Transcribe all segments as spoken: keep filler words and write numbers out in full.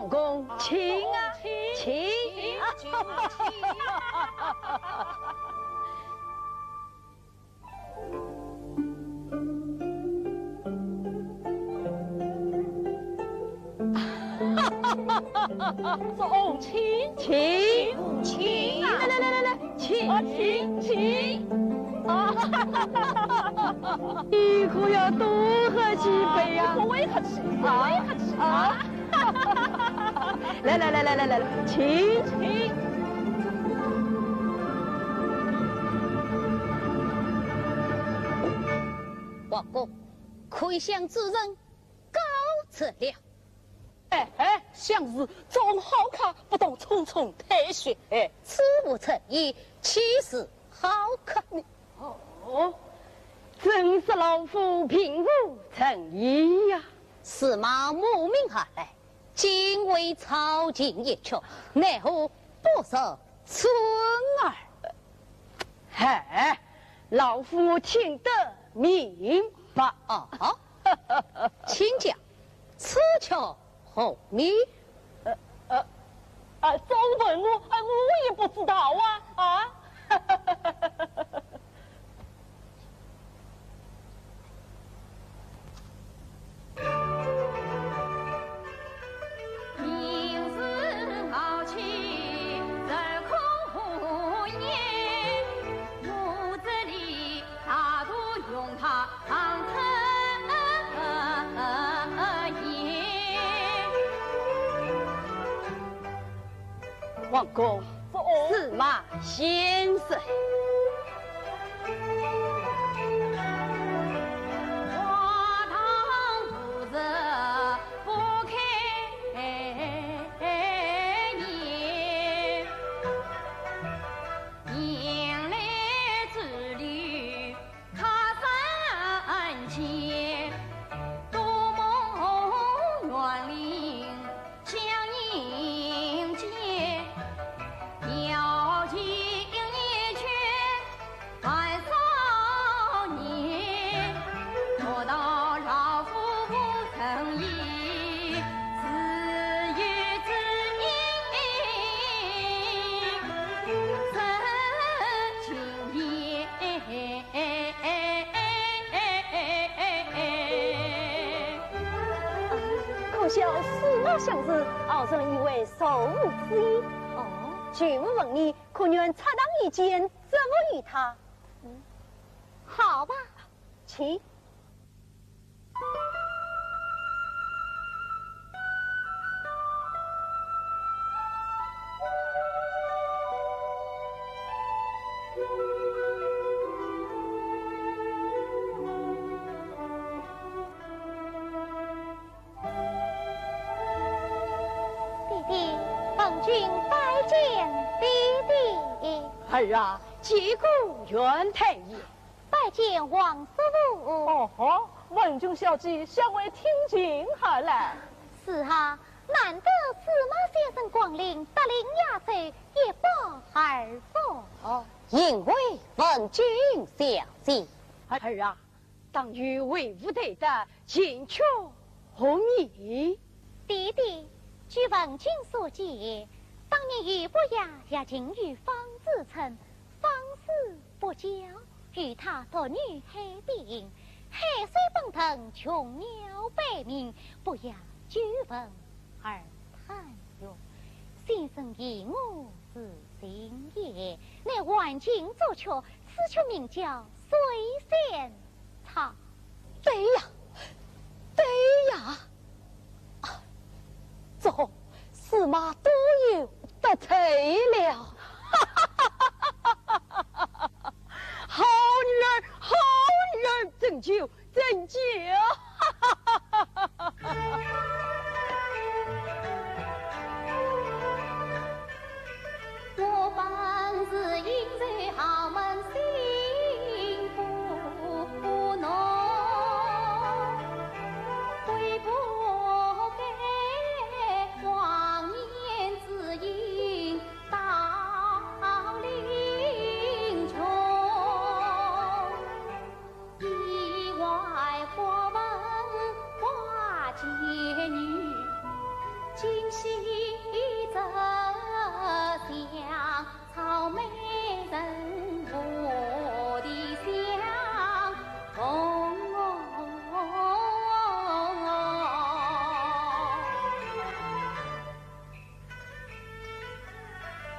公，请啊，请。请，请，请。坐，请，请，请啊！来来来来来，请，啊，请，请。啊，你可要多喝几杯呀！啊，不会客气，不会客气啊！啊。 来来来来来来来，请。请。王公，可以向主人告辞了。哎哎，相爷，这好客，不当匆匆退去。哎，此物陈年，岂是好客？你 哦，真是老夫平复陈年呀。司马慕名而来，今为朝廷一曲，奈何不入春耳。嗨，老夫听得明白。哦，请讲，此曲 何名？呃，呃，呃，这问我，呃，我也不知道啊，啊。王公，司马先生。可笑司马相爷，好生以为受之矣。哦，舅父问你，可愿插堂一间，折服于他？嗯，好吧，请。 爹爹，闻君拜见爹爹。儿啊，见过袁太爷。拜见王叔父。哦吼，闻君小姐向外听琴而来。是啊，难得司马先生光临，特令押奏一拜二拜。哦，因为闻君小姐。儿啊， 当与为父对答，琴曲何名？爹爹，据闻君所见，当年有伯牙学琴于方子成，方子不教，与他独女海滨，海水奔腾，群鸟悲鸣，伯牙久闻而叹曰：先生言我是情也，乃还琴作曲，此曲名叫《水仙》。 唱。对呀，对呀。啊，这司马都有得罪了。好女儿，好女儿，真就，真就。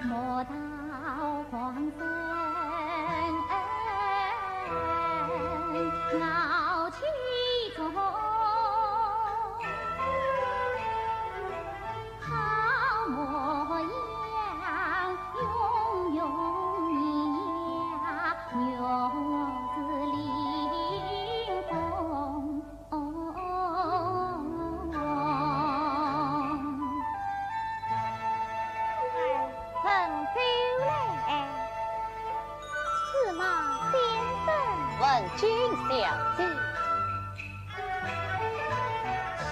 莫道狂生傲气中，好模样，永永年呀，永是临风。 哦，哎，问酒来。哎，司马先生。问君小姐。西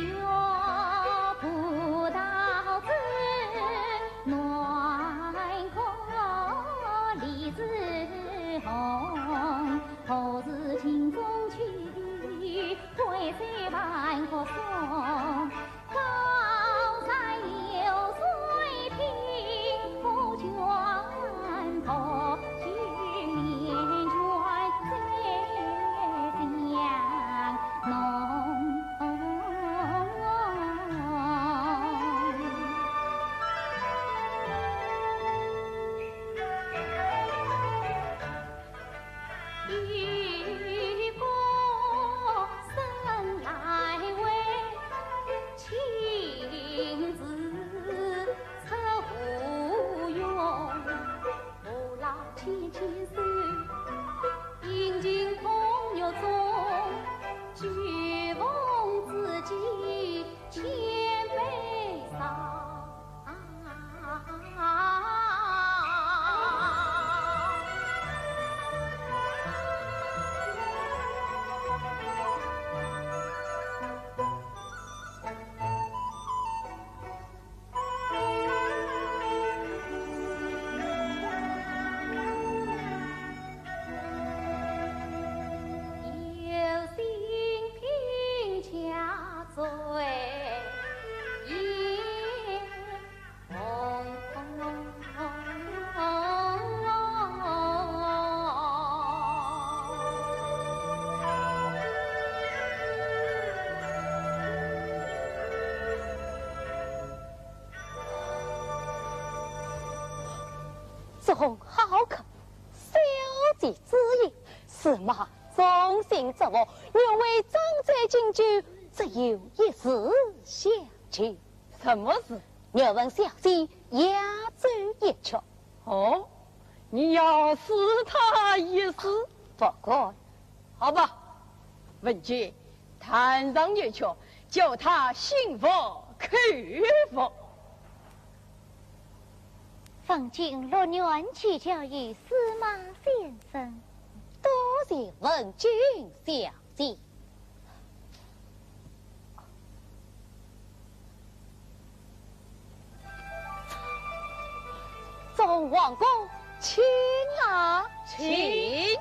岳不道之，南柯李子红。 何似镜中秋，桂柳残荷送。高山流水凭何卷土，九连卷水向东。 一个生来为情字出无用，父老牵牵手，饮尽风月中，酒逢知己千杯少。 有心凭家醉也红红。这红好看，小姐之意，司马衷心祝福，愿为张祚敬酒，只有一事相求。什么事？愿闻小姐扬州一曲。哦，你要试他一试？不敢。好吧，文君，弹上一曲，叫他心服口服。 方卿乐愿去交与司马先生。多谢文君小姐。众王公，请啊，请。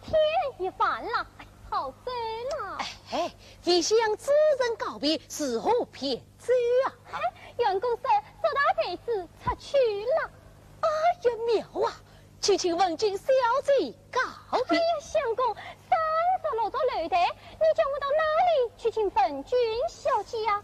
天也晚了，哎，好走了。哎，未向主人告别，如何便走啊？哎，员公说，祝大才子出去了。哎呀，妙啊！去请文君小姐告别。哎呀，相公，三十六座楼台，你叫我到哪里去请文君小姐呀？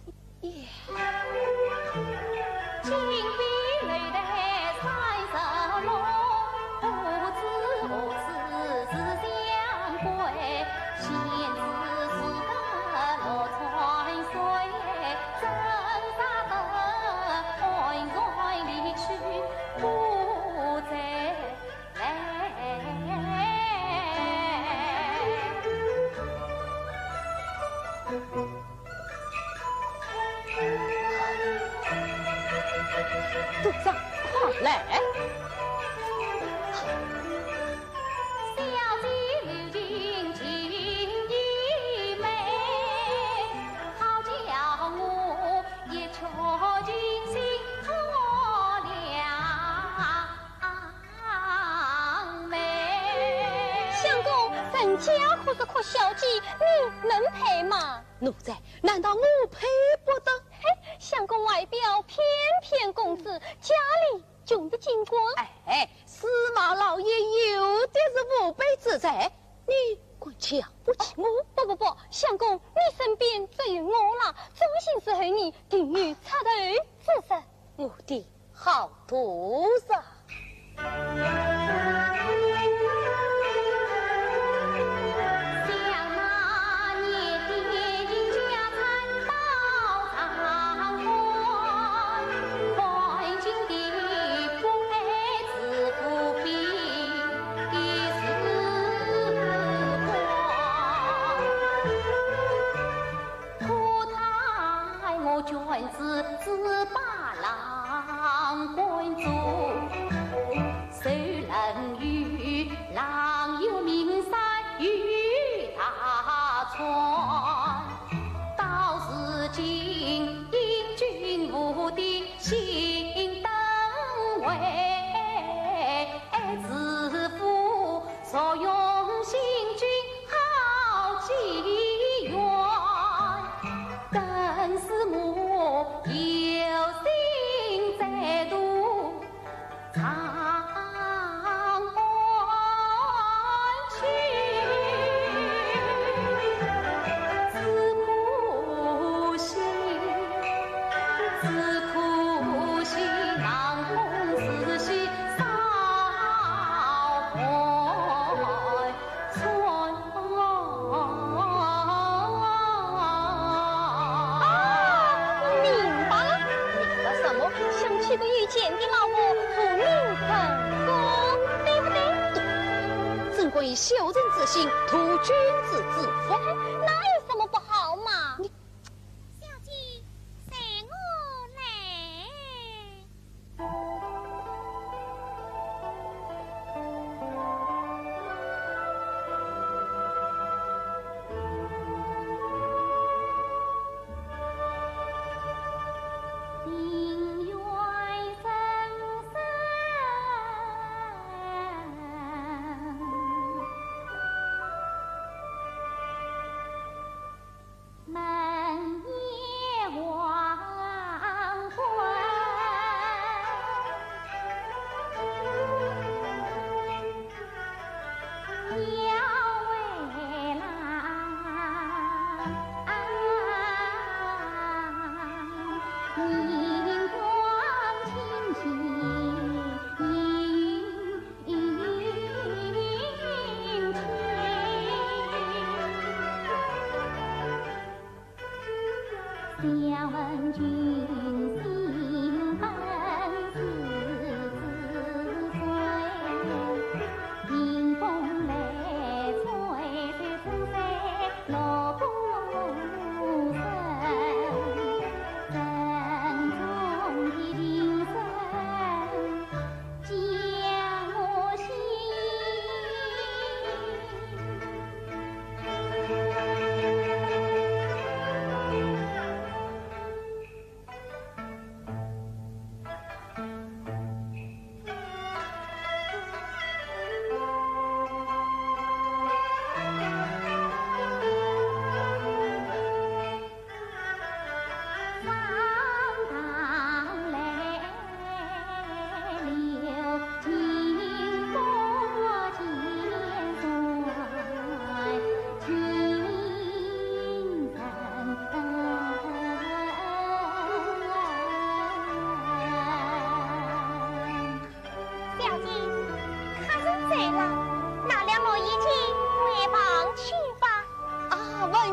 多少？快来！相公，人家可是哭小姐，你能配吗？ 奴才难道我配不得？嘿，相公外表翩翩公子，家里穷得精光。哎，司马老爷有的是无比之财，你敢瞧不起我？哦，不不不，相公，你身边只有我了，忠心侍候你，定有出头之日。我的好徒儿啊！ 啊，明白了。明白什么？想娶个有钱的老婆，助你成功，对不对？正宫以小人之心，图君子之福。那有什么不好嘛？你小姐，随我来。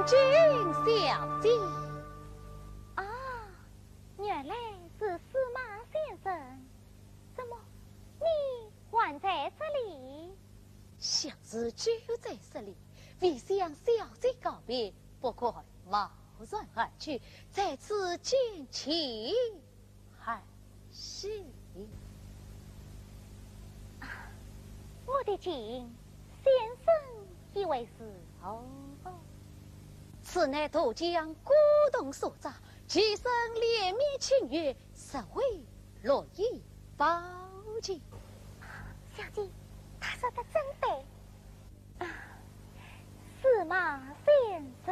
金小姐。啊，原来是司马先生，怎么你还在这里？小子就在这里，未向小姐告别，不敢贸然而去，在此见气。 还是。啊，我的情，先生以为如何？此乃渡江古董所造，其身连绵清月，实为绿意宝剑。小姐，他说的真对。 司马先生。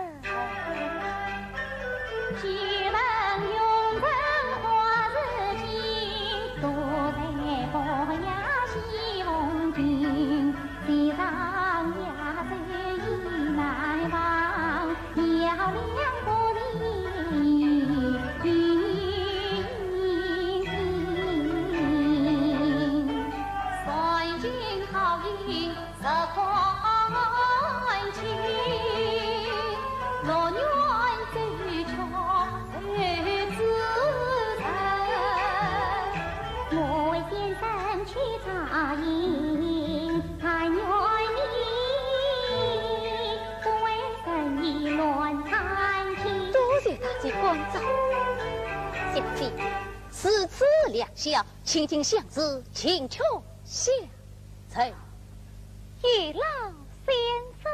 多谢大姐关照。小姐，如此良宵， 请听相子琴曲相赠。有劳先生。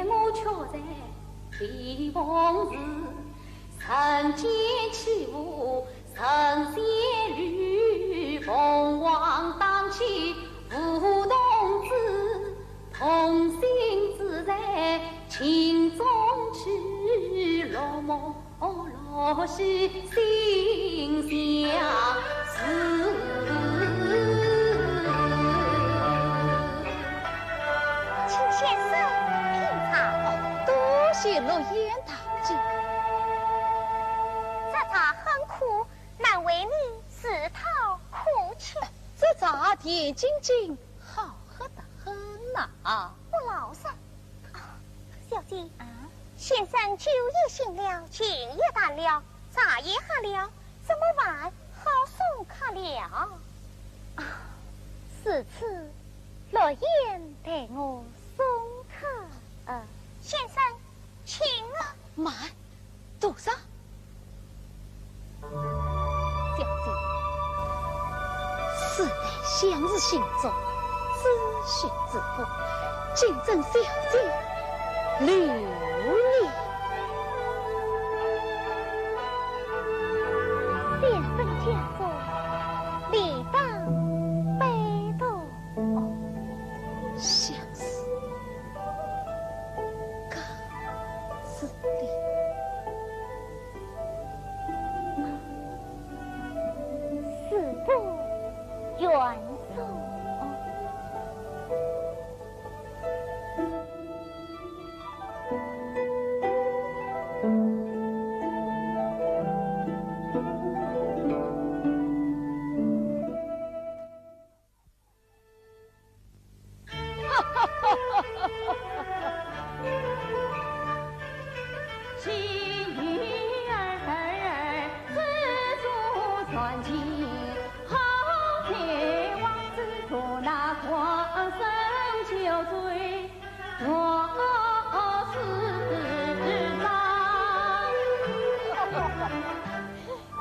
我却在避风时，人间起舞神仙绿，凤凰荡起舞动子，童心只在情中去，落寞落西心相思。请先生品茶。多谢落雁大姐。这茶很苦，难为你自讨苦吃。这茶甜津津，好喝得很呐。不老实。啊，小姐，啊？先生酒也醒了，琴也弹了，茶也喝了，怎么还好送客了？啊，是此，落雁代我送客。呃，先生，请啊。慢， 多少？小姐，此乃相思行中，知心之物，敬请小姐留念。先生家中，理当拜读。相思，告辞。 是不远送。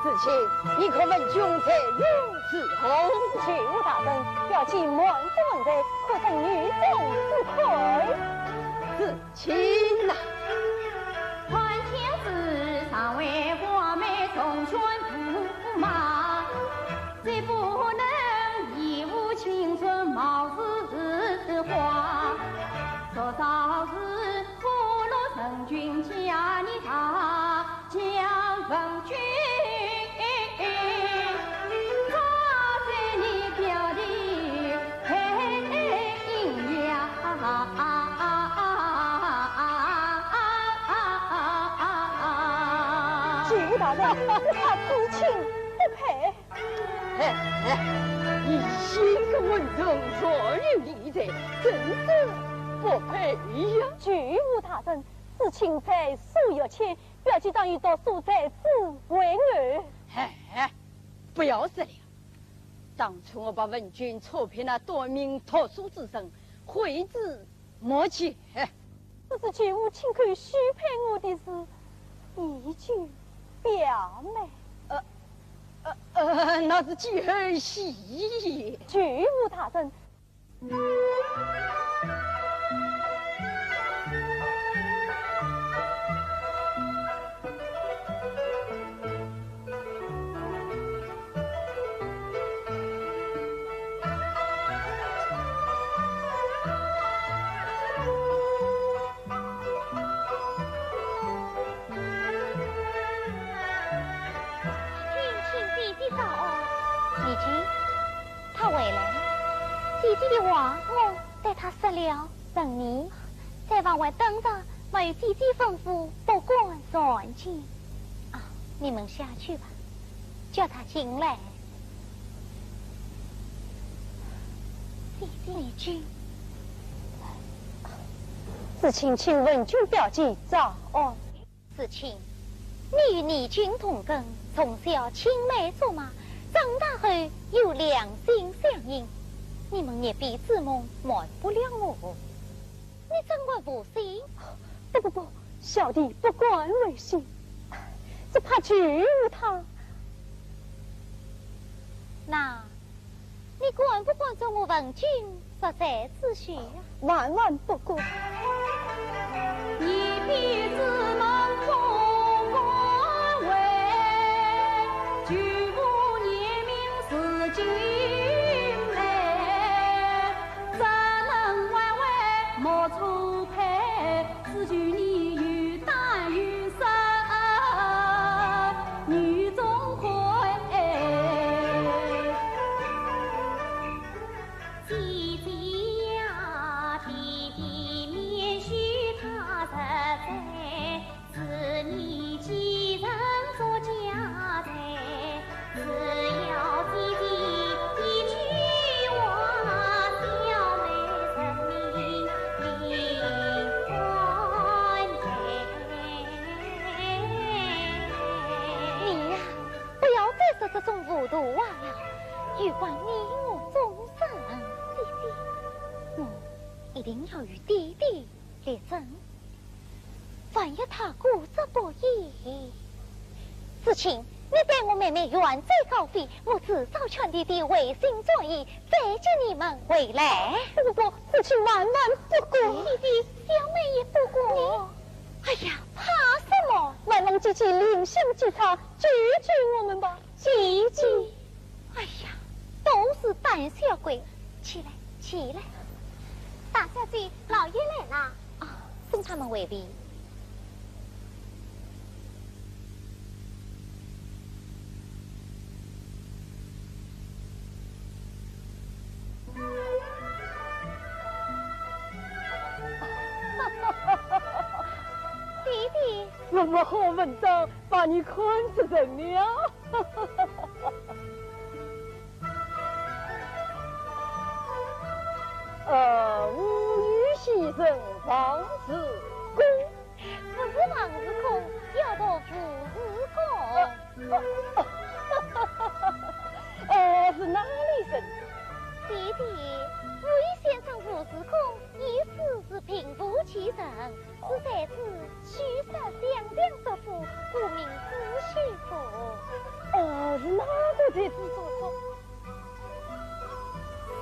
子清，你看文君在用字何？舅父大人，表姐满腹文才，可曾女中之魁？子清呐。 舅父大人，我怕子清不配。 哎，哎，你一个文人，善于理财，真是不配呀！舅父大人，子清才疏学浅，表姐当有读书才智慧眼。哎，哎，不要说了。当初我把文君错配那短命读书之人，悔之 莫急。此次舅父亲口许配我的事，已经表明。呃，呃，呃，那是几何喜也。舅父大人。 请姐姐早安。丽君，她回来了。姐姐的话，我 对她说了。人呢？在房外等着，没有姐姐吩咐，不敢传进。啊，你们下去吧，叫她进来。姐姐，你去。子清请文君表姐早安。 子清，你与丽君同根，从小青梅竹马，长大后又两心相印，你们一辈之盟瞒不了我。你怎敢负心？不不不，小弟不敢违心，只怕舅父他。那 你敢不敢做我文君说媒之婿呀？万万不敢。万一他固执不依。子清，你待我妹妹远走高飞，我自早劝弟弟回心转意，再接你们回来。不，不，子清万万不可。弟弟，小妹也不可。你，哎呀，怕什么？万望姐姐另相寄差，救救我们吧。 姐姐。哎呀，都是胆小鬼。起来，起来。大小姐，老爷来了。啊，送他们回避。弟弟。我们好文章把你看出人了。 呃，无语先生王世功。不是王世功，要读吴世功。呃，是哪里人？弟弟，吴语先生吴世功， 也是平步青云，是才子，取色相良之夫，故名子兴夫。呃，是哪个才子所作？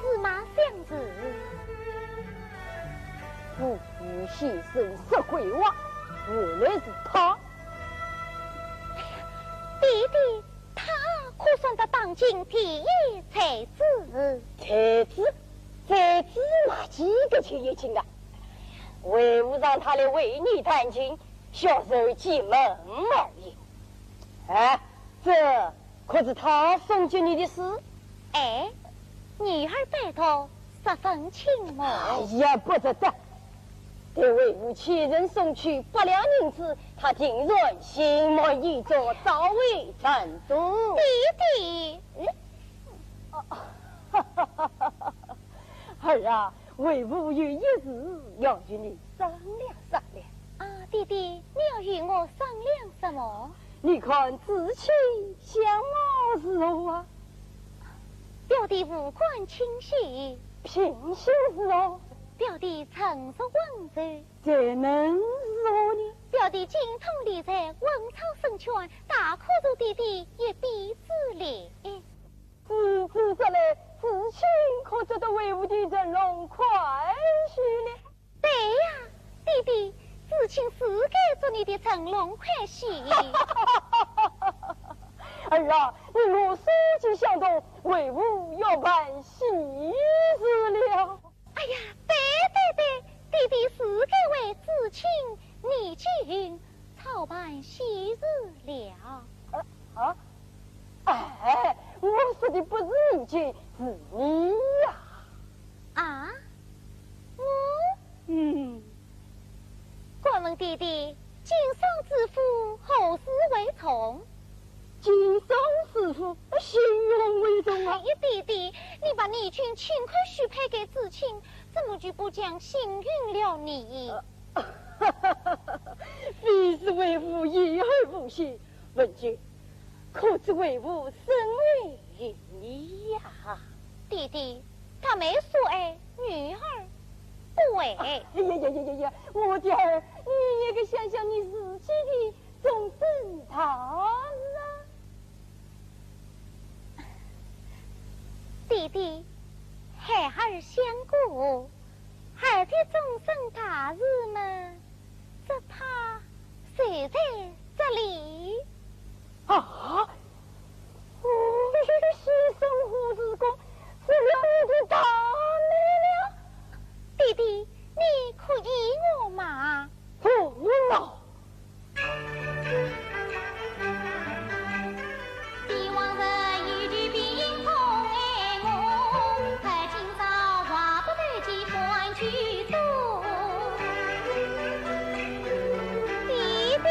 司马相如。吴语先生说鬼话，原来是他。弟弟，他可算得当今第一才子。才子？ 才子嘛，几个钱也进啊？为父让他来为你弹琴，小受其门而已。哎，这可是他送给你的诗？哎，女儿拜读，十分倾慕。哎呀，不值得。待为父遣人送去八两银子，他定然心满意足，早已成都。弟弟。嗯？啊， 儿啊，为父有一事要与你商量商量。啊，弟弟，你要与我商量什么？你看子清相貌如何啊？表弟五官清秀。品行如何？表弟成熟温柔。才能如何呢？表弟精通理财，文操深权，大可助弟弟一臂之力。 如此说来，子清可值得为父的乘龙快婿呢？对呀，弟弟，子清是该做你的乘龙快婿。儿啊，你我所见相同，为父要办喜事了。哎呀，对对对，弟弟是该为子清、你清操办喜事了。啊？ 哎，我说的不是你清，是你呀。啊？我？嗯。敢问弟弟，经商致富，何事为重？经商致富，信用为重啊。哎呀，弟弟，你把你清亲口许配给子清，怎么就不讲信用了呢？呃，非是为父言而无信，文君， 可知为父深爱于你呀？弟弟，他没说爱，女儿不爱。哎呀呀呀呀呀，我的儿，你也该想想你自己的终身大事啊。弟弟，孩儿想过， 孩儿的终身大事嘛，只怕就在这里。啊，吴语先生吴世功，是了你的大难了。弟弟，你可依我嘛？不依。 弟弟，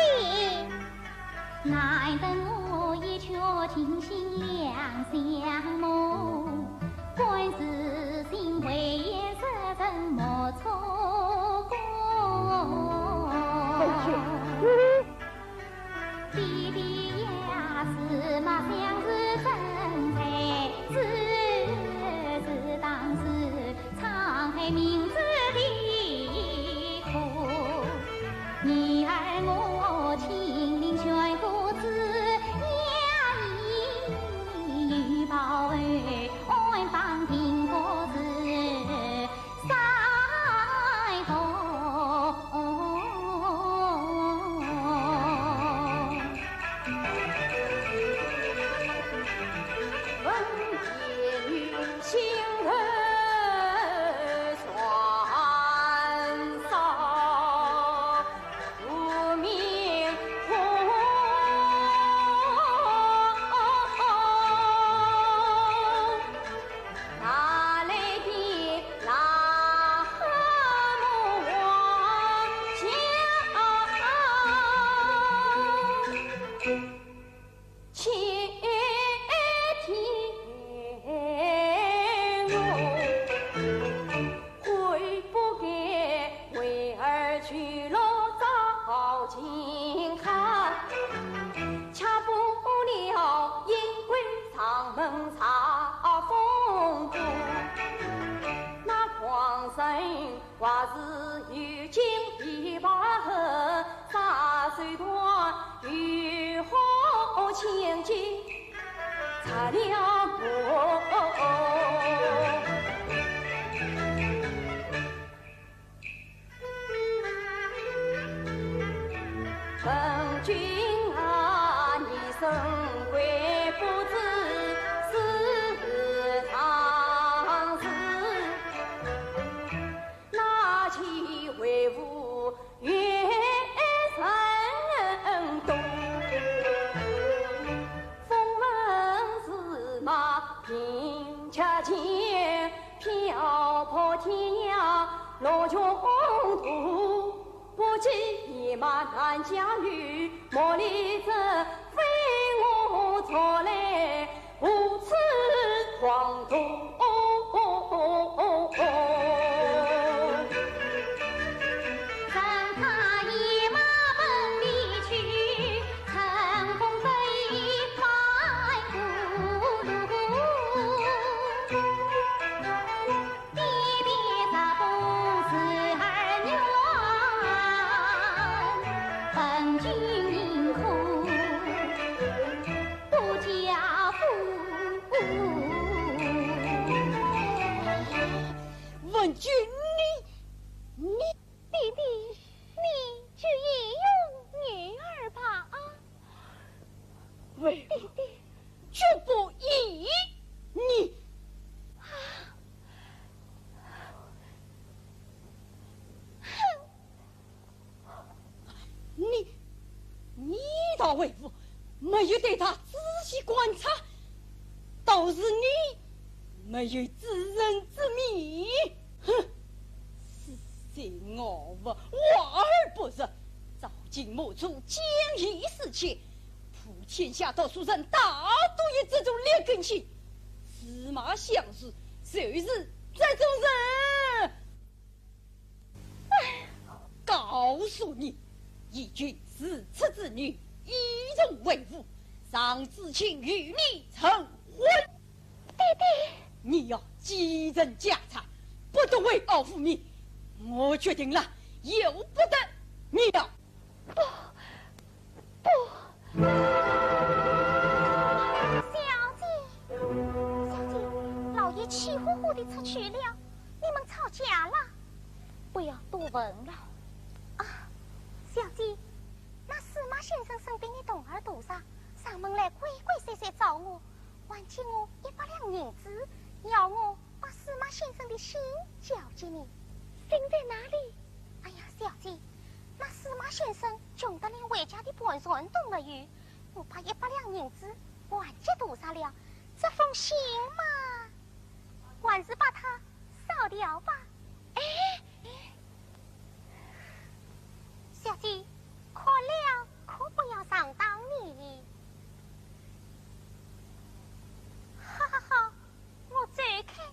文君，你，你，弟弟，你就也用女儿吧，啊。为父，弟弟，绝不依你。啊。哼。 你，你倒为父没有对她仔细观察，倒是你没有知人之面。哼，死罪我父，华而不实，朝廷谋诛，将以示前，普天下读书人大都有这种劣根性。司马相如就是这种人。 告诉你，义军如此之女，以重为伍，尚子卿与你成婚。爹爹，你要继承家产，不得为我无名。我决定了，由不得你了。不， 不。小姐，小姐，老爷气呼呼地出去了，你们吵架了？不要多问了。啊，小姐，那司马先生生病的同儿多少，上门来鬼鬼祟祟找我，还欠我一百两银子，要我 把司马先生的信交给你。信在哪里？哎呀，小姐，那司马先生穷得连回家的盘缠都没有，我把一百两银子还给多少了，这封信嘛，还是把它烧掉吧。哎，小姐，哭了可不要上当呢。哈哈哈，我走开。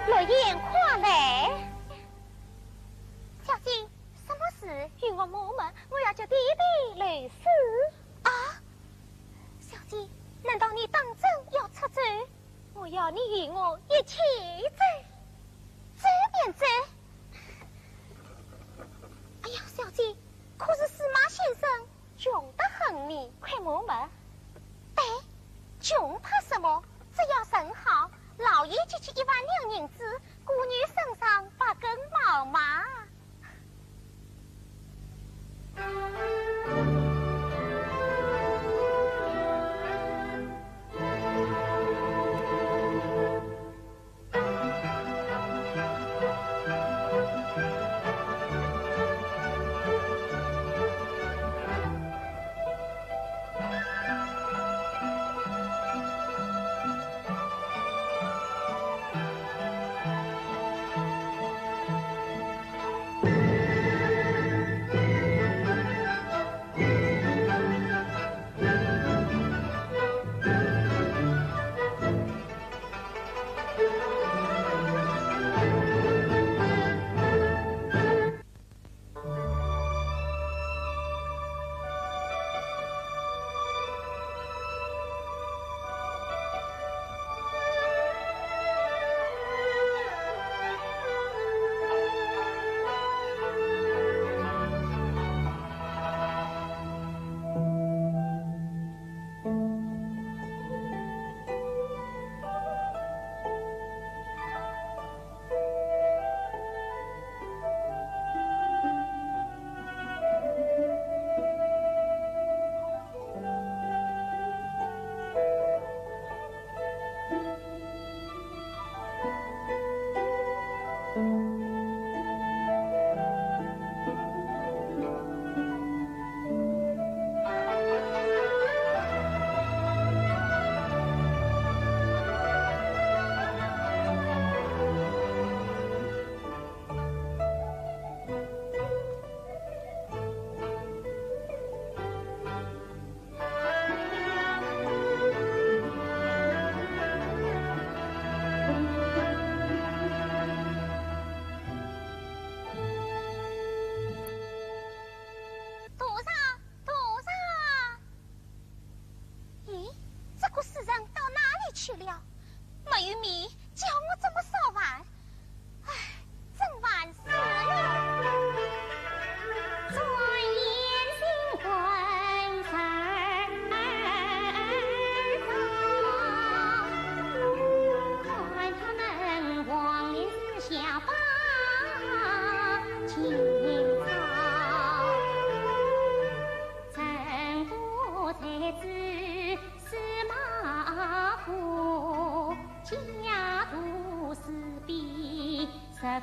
落雁，快来！小姐，什么事？与我妈妈，我要叫爹爹来说。啊？小姐，难道你当真要出走？我要你与我一起走。走便走。哎呀，小姐，可是司马先生穷得很呢。快摸摸。哎，穷怕什么？只要人好，老爷给起一万两银子，姑娘身上拔根毛嘛。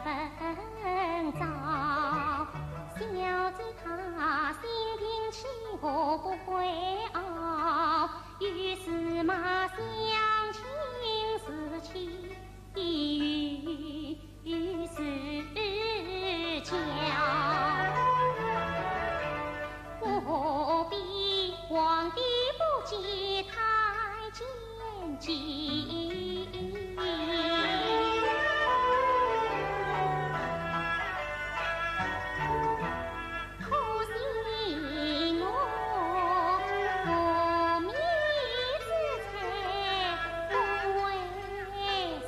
本朝，小姐她心平气和不会傲，有事嘛相请事去与事讲。何必皇帝不急太 见机。可惜我无米之炊不会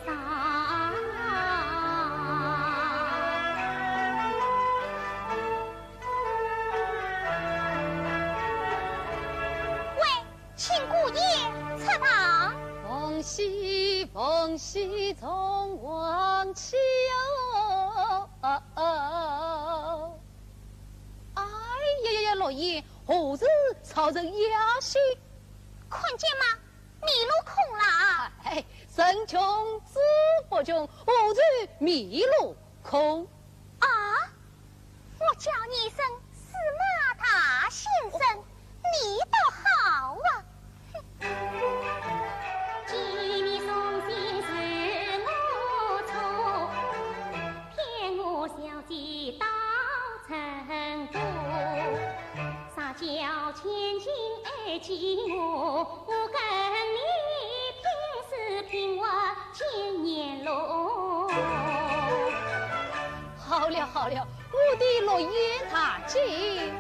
尝。 喂，请姑爷出堂。凤喜，凤喜，凤喜哦，哦，哦。哎呀呀呀，老爷，何事吵人呀？是，看见吗？ 米箩空啦。哎，人穷志不穷，何愁米箩空？啊，我叫你一声司马大先生，你倒好啊。哼。 好了好了，我的落雁大姐。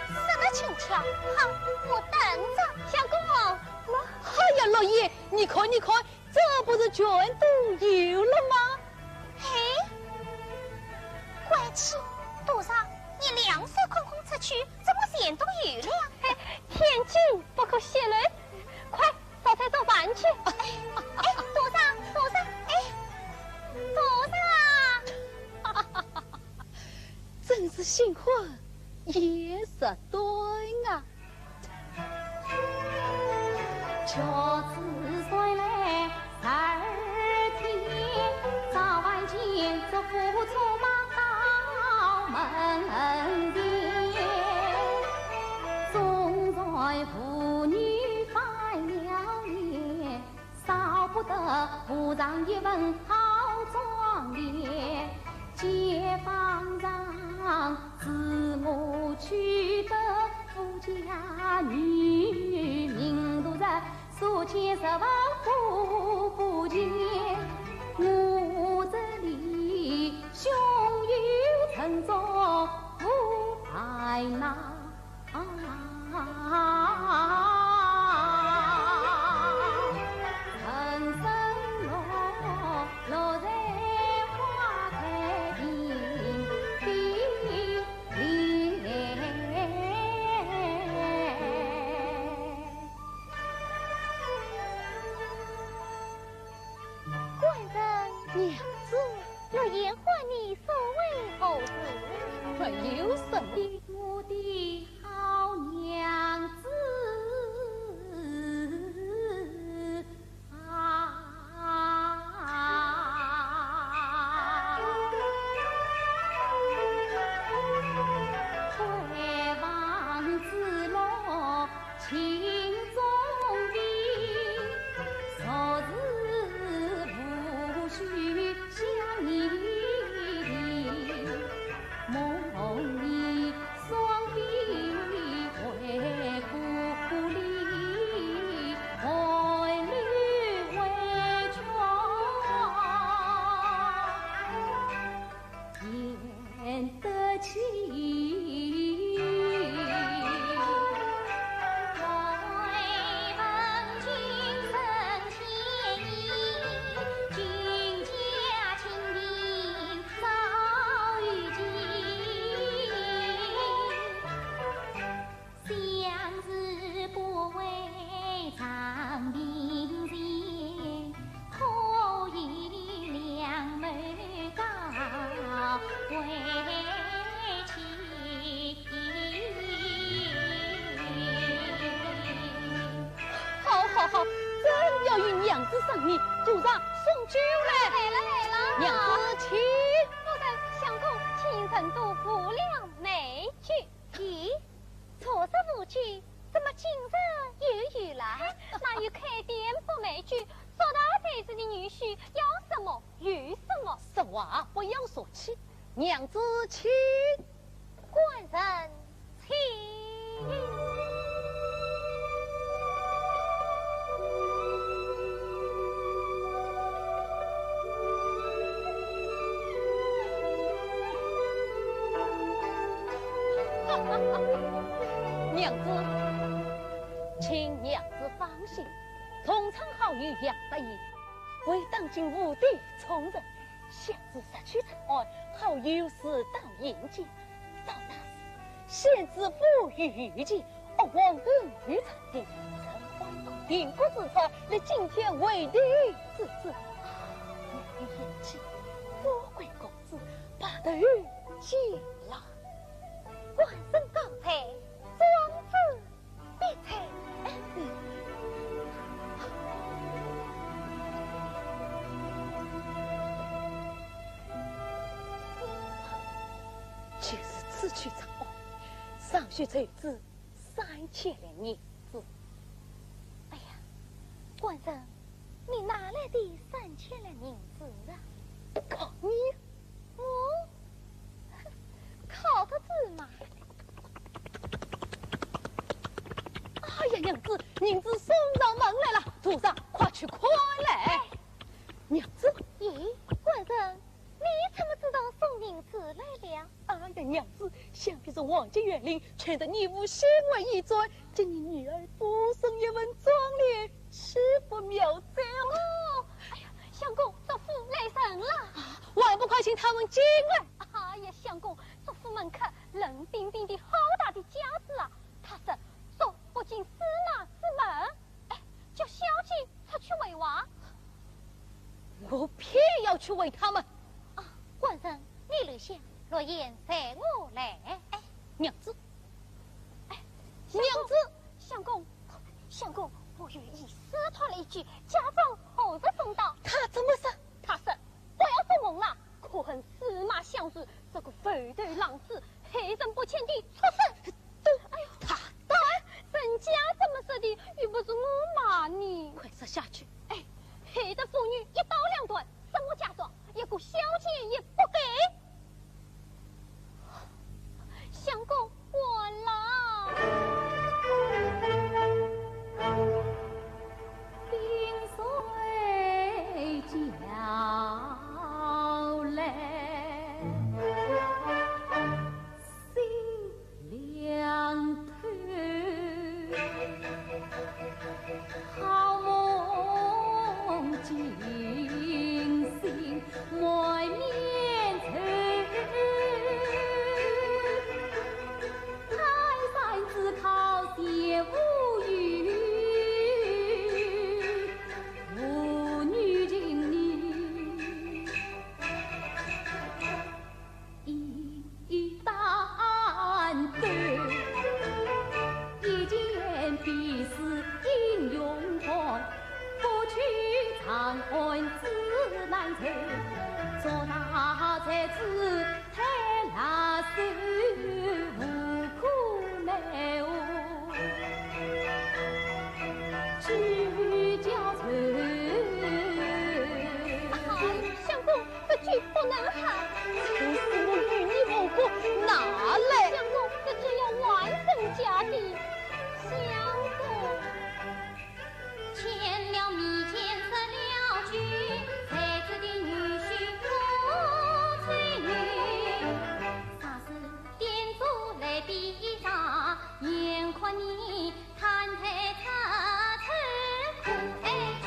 什么轻巧？好，我等着。相公。哎呀，落雁，你看，你看，这不是全都有了吗？嘿，怪奇，杜尚，你两手空空出去，怎么全都有了呀？嘿，千金不可泄露，快，烧菜做饭去。哎，哎，杜尚，杜尚，哎，杜尚。真是新婚燕尔登啊。 官人。娘子。落雁唤你所为何事？没有什么。好，正要与娘子商议，徒儿送酒来。来了，来了。娘子请。夫人、相公，请人多扶了美酒。咦，昨日无酒，怎么今日又有了？哪有开店卖美酒，说道才子的女婿要什么有什么。说话不要说起，娘子请。官人请。娘子，请娘子放心，同窗好友杨大爷，为当今无地重任，想是日久长安，好友自当应见。到那时，先知府与御前，岳王等与朝廷，臣官到定国之处，立惊天伟地之志。啊，难于言尽，富贵公子，白头偕老。官人高才，庄子 必才。就是此去长安，尚需筹资三千两银子。哎呀，官人，你哪来的三千两银子啊？靠你！ 哦，哼，靠得住吗？哎呀，娘子，银子送上门来了，徒儿快去看来。哎。娘子。咦，官人，你怎么知道送银子来了？哎呀，娘子，想必是王家园林劝得你父心灰意转，给你女儿补送一份妆奁， 岂不妙哉？哦，哎呀，相公，祝福来人了。啊，还不快请他们进来！哎呀，相公，祝福门客冷冰冰的好大的架子啊！他说，祝不进司马之门。哎，叫小姐出去回话。我偏要去回他们。啊，官人，你留下，落雁随我来。哎，娘子。哎，相公，娘子。 相公，相公，我有一事托了一句，家中何日送到？他怎么说？他说，不要做梦了，可恨司马相如这个肥头狼子，害人不浅的畜生。都，哎呦，他，对，人家怎么说的，又不是我骂你。快说下去。哎，害得父女一刀两断， 什么嫁妆，一个小姐也不给。相公，我来。冰水浇来，心凉透。 好梦惊醒满面愁，泰山只靠谢无语，父女情义 一担担，一件皮丝英雄袍，不去长安自难酬，做那才子太拉手无可奈何，只叫愁。哎，相公， 这酒不能喝。可是我与你无关，拿来。相公，这酒要还人家的。相公。见了面前失了酒，才子的女婿不吹牛。啥事店主来比茶，眼看你 叹息出出苦哀去。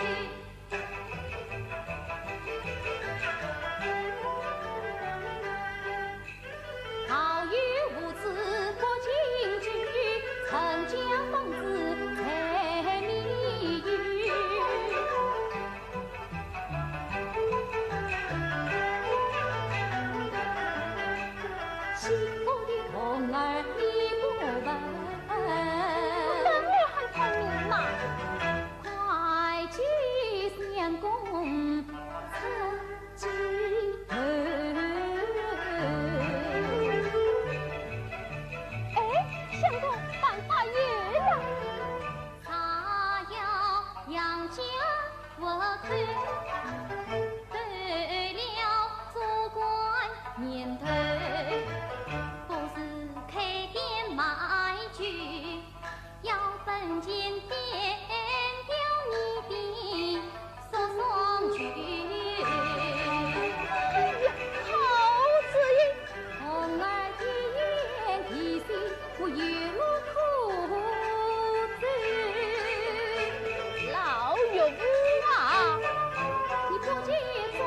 好友无知不进酒，陈家公子对了，做官年头，不是开店卖酒，要本钱变掉你的说送酒。哎呀，好主意！ 童儿的眼，一心不由我苦追。老岳父啊，你不见庄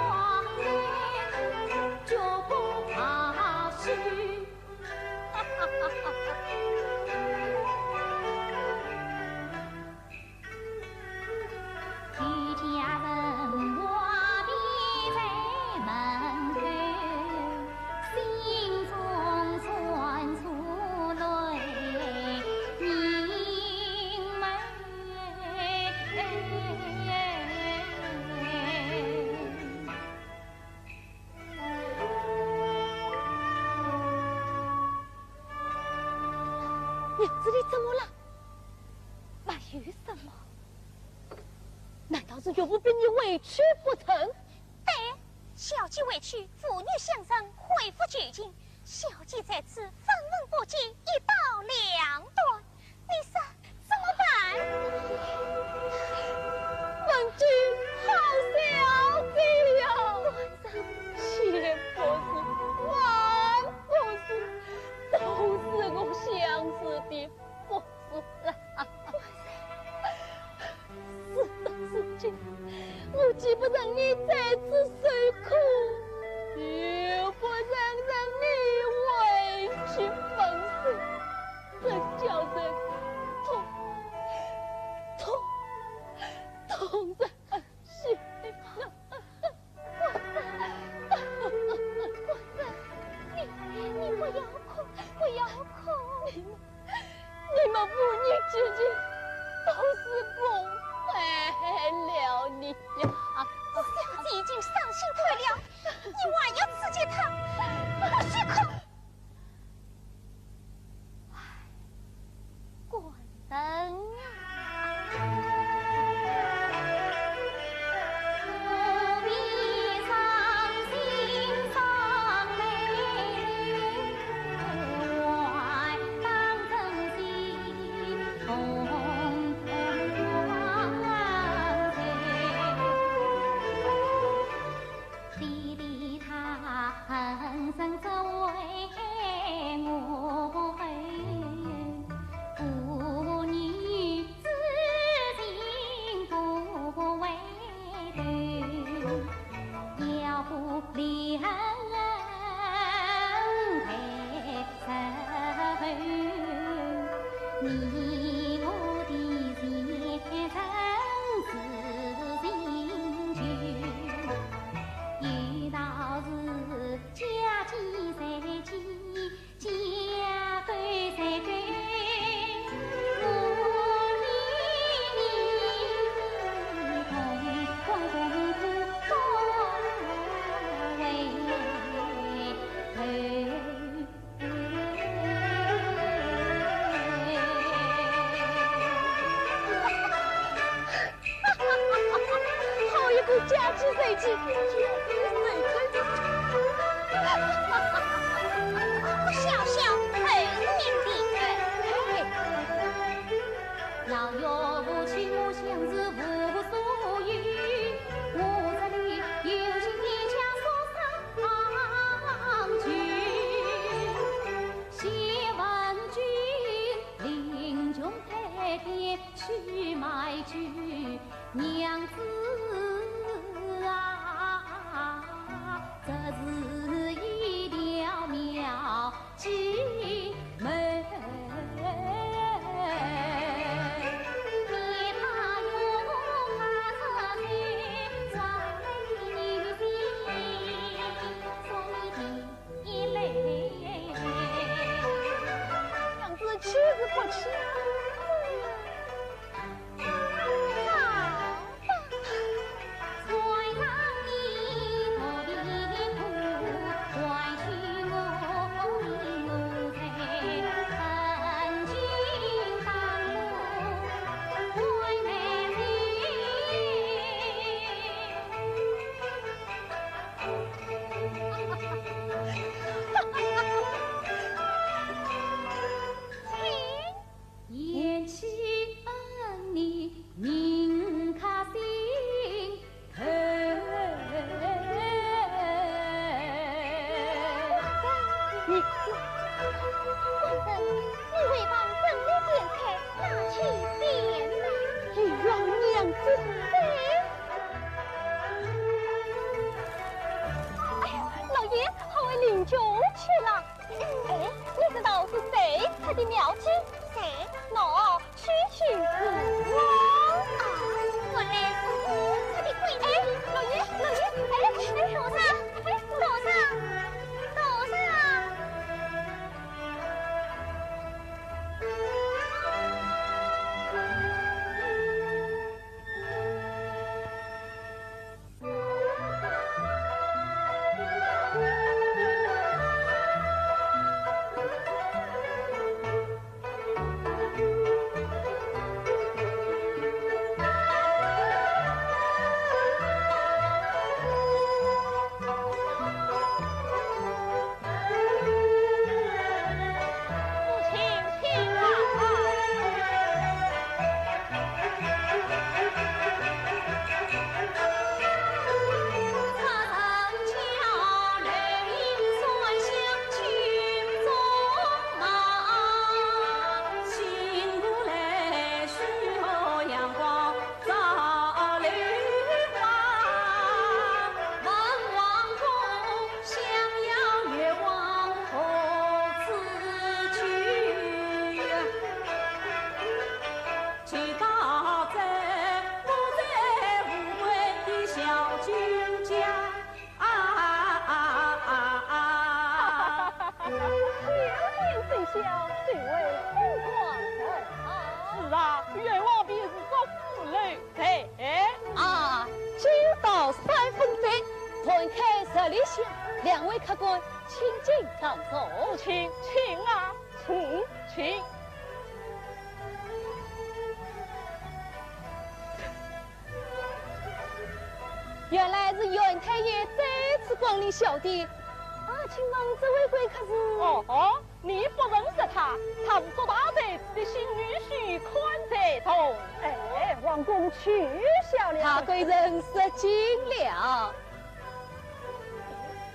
严，就不怕死。 日子里怎么了？没有什么。难道是岳父逼你回去不成？对，小姐回去，父女相认，恢复旧情。小姐在此，分文不借，一刀两断。你说怎么办？文君，好小姐呀！谢不是，万不是，都是我想死的 不是啦。事到如今，我既不让你在此受苦，又不忍让你委屈分手，真叫人痛，痛，痛人心啊！ 你，你不要哭，不要哭。你们，你们父女之情都是我害了你呀。小姐已经伤心透了，你还要刺激她，不许哭。 官人啊！好一个嫁鸡随鸡，嫁鸡随鸡。不孝孝，厚命的。嘿，老岳父娶我相思无所有，我这里有心一家说上句，谢问君林中开店 去买酒，娘子啊，这是一条妙计门。娘子去是不去？哎呀，老爷，好为林兄去了。哎，你知道是谁拆的庙基？谁？那区区是我。啊，原来是我拆的鬼。哎，老爷，老爷，哎，哎，多少？哎，多少？多少？ 小姐虽小，最为风光人啊。是啊，冤枉便是祝福楼台。啊，酒到三分醉，饭菜十里香，两位客官，请进当中。请，请啊，请，请。 原来是袁太爷再次光临小店。啊，请问这位贵客是？哦哦，你不认识他，他是祝大才子的新女婿，阏才童。哎，王公取笑了。他贵人失敬了。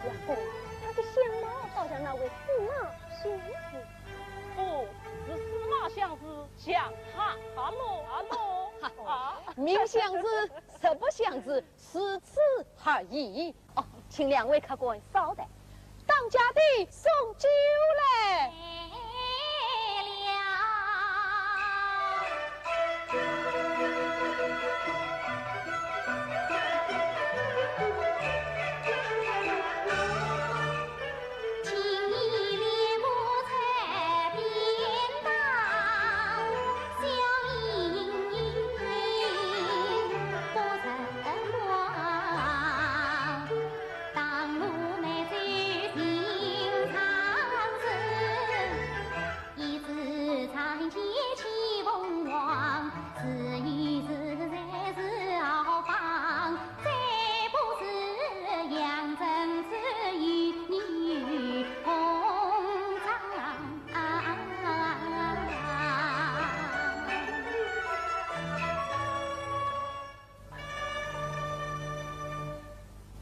王公，他的相貌倒像那位司马相如。不，是司马相如。 像蛤蟆蛤蟆啊！名相如，实不相如，如此而已。哦，请两位客官稍待，当家的送酒来。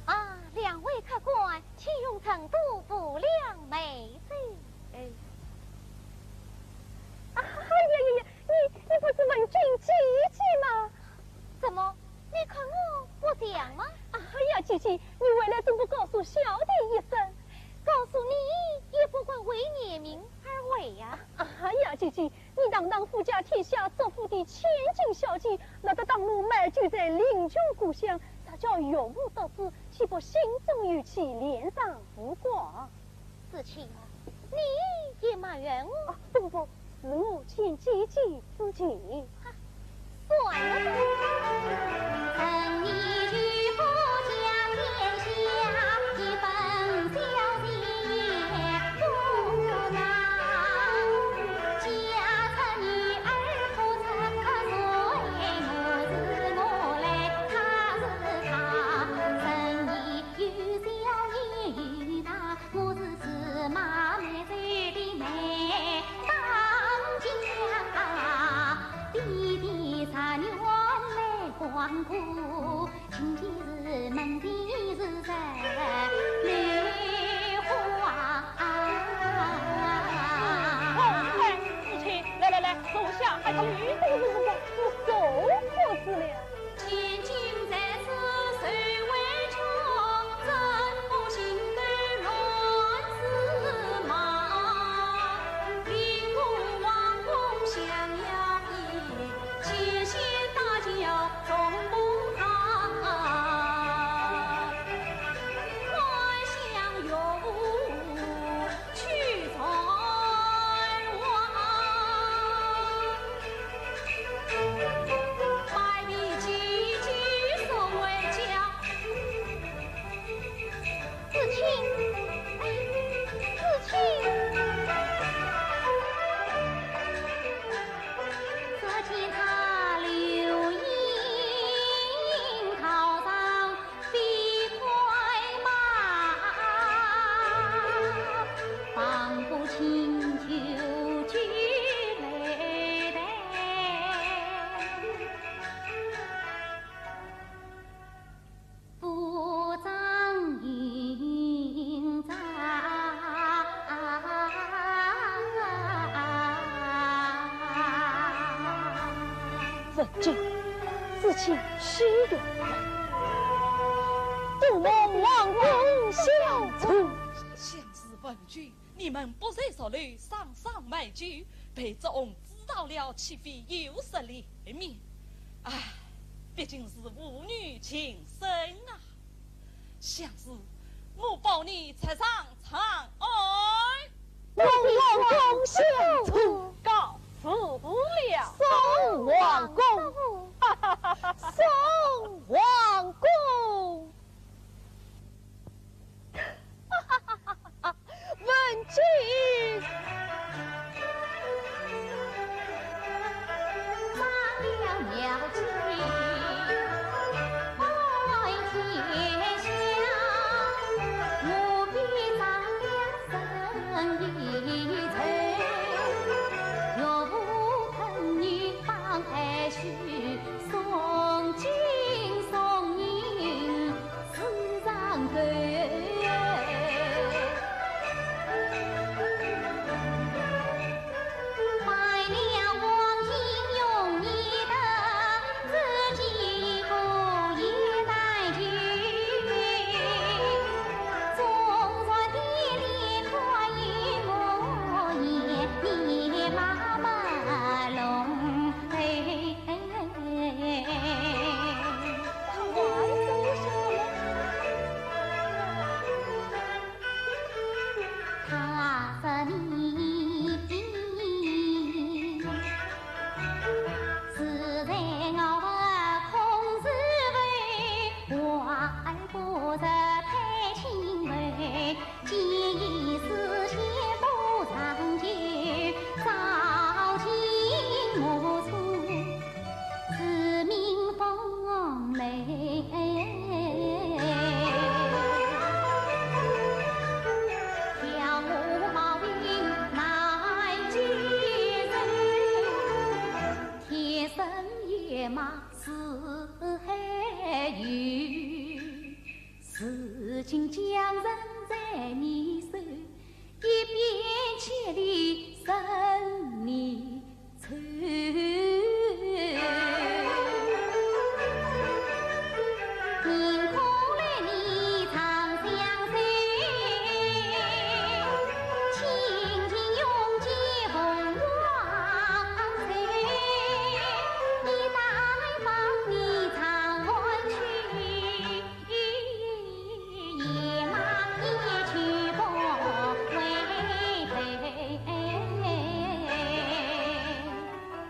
啊，两位客官，请用成都不良梅酒。哎。啊，哎呀呀呀，你，你不是问君姐姐吗？怎么，你看我不像吗？哎呀，姐姐，你回来怎不告诉小弟一声？告诉你，也不过为年名而为呀。哎呀，姐姐， 你堂堂富甲天下祝福的千金小姐，落得当奴卖酒在邻居故乡，啥叫岳父得知，岂不心中有气，脸上无光？子期，你也埋怨我？啊，不不不，是我欠姐姐之情。哈，算了吧。 哦，哎，子期，来来来，坐下，还请。不不不不，我受不住了。事情须由我，多蒙王公相助。相思文君，你们不在这里上上买酒，被这翁知道了，岂非有失脸面？唉，毕竟是父女情深啊。 相思，我保你出场长安。送王公相助。告辞了。送王公。送王公。 文君。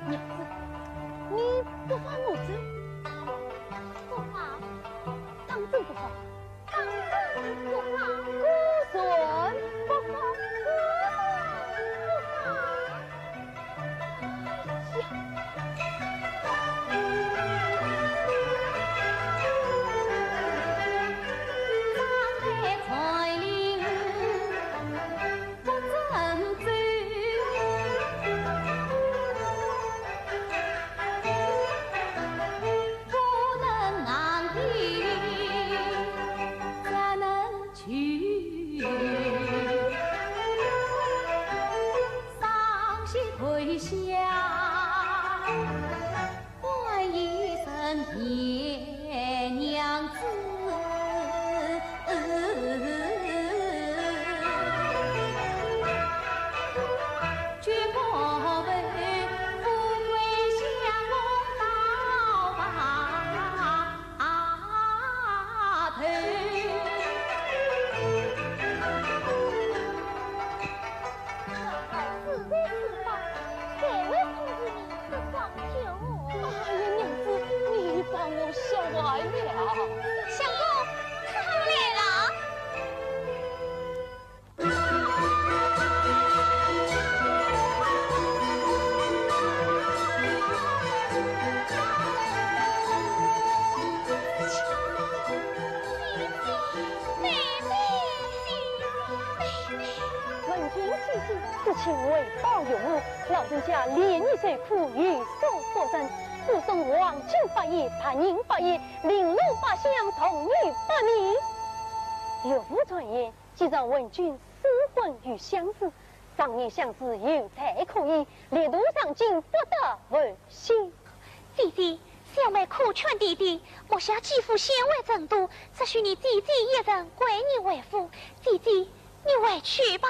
娘子，你不放我走？不放。当真不放？当真不放。果然不放。果然不放。 此地此方，谁会控制你的双脚？哎呀，娘子，你把我吓坏了。相公，他们来了。 文君姐姐，事情回报于我，老人家怜你受苦，有所不忍，故送黄金百叶、白银百叶，绫罗八箱，铜玉八面。岳父传言，既然文君私婚与相思，常年相思有才可依，力图上进，不得违心。姐姐，小妹苦劝爹爹，目下姐夫先回成都，只许你姐姐一人归你回府。姐姐，你回去吧。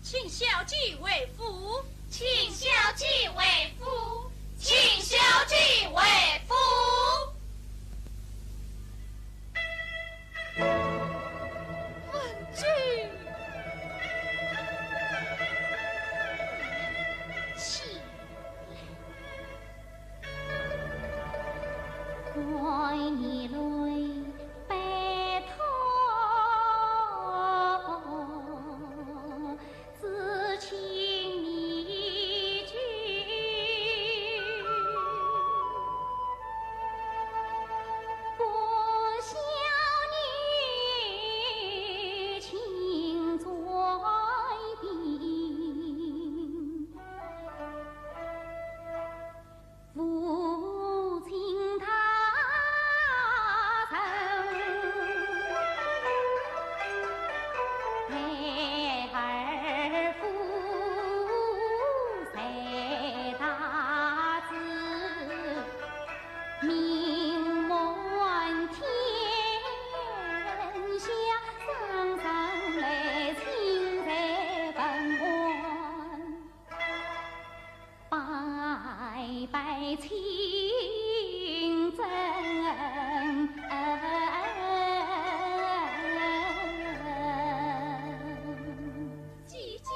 请小姐回府，请小姐回府，请小姐回府。文君，起来。 姐姐，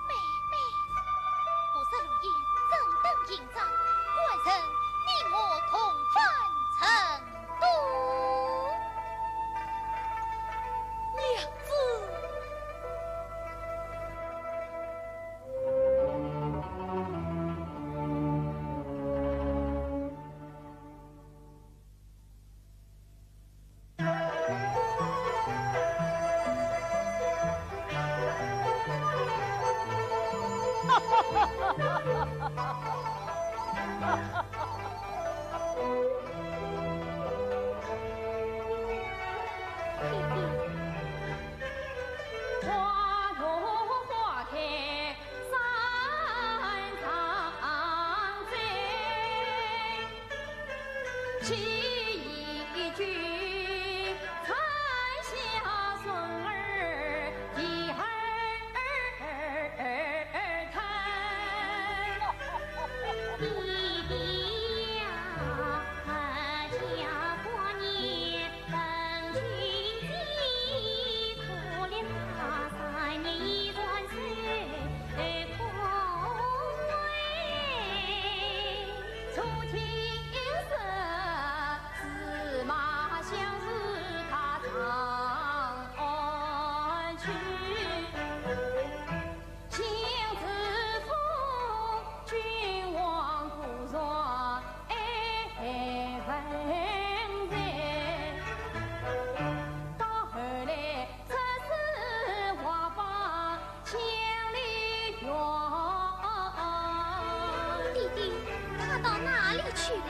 妹妹，不识路，怎登云霄？官人，你我同返成都。娘子。 弟弟，他到哪里去了？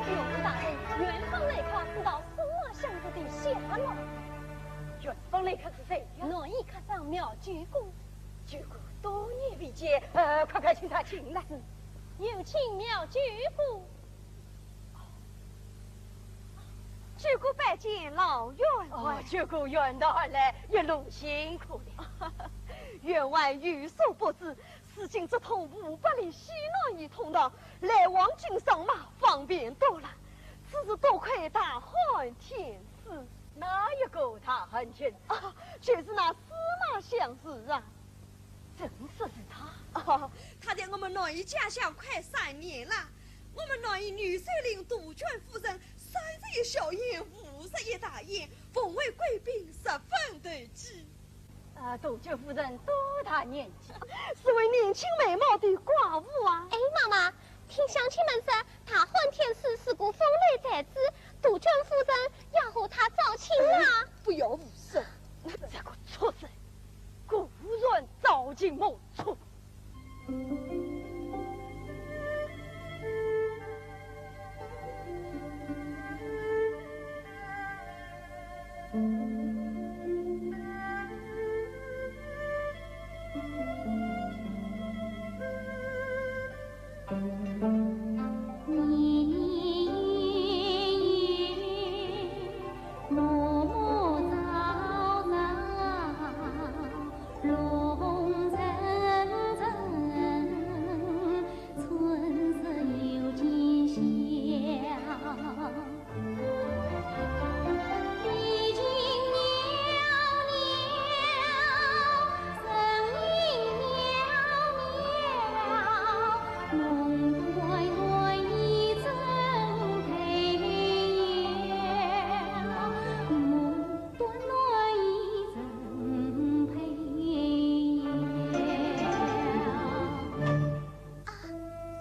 岳父大人，远方来客，知道司马相如的下落？远方来客是谁呀？南夷客商苗九姑。九姑多年未见，呃，快快请他进来。是，有请苗九姑。 九姑拜见老员外。哦，九姑远道而来，一路辛苦了。员外有所不知，如今直通五百里西南夷通道，来往经商嘛，方便多了。此事多亏大汉天子。哪一个大汉天子？啊，就是那司马相如啊。 真是是他？哦，他在我们南夷家乡快三年了。我们南夷女首领杜鹃夫人三十一小宴，五十一大宴，奉为贵宾，十分投机。啊，杜鹃夫人多大年纪？是位年轻美貌的寡妇啊。哎，妈妈，听乡亲们说，大汉天子是个风流才子，杜鹃夫人要和他招亲啊。哎，不要胡说。这个畜生，果然招进魔畜。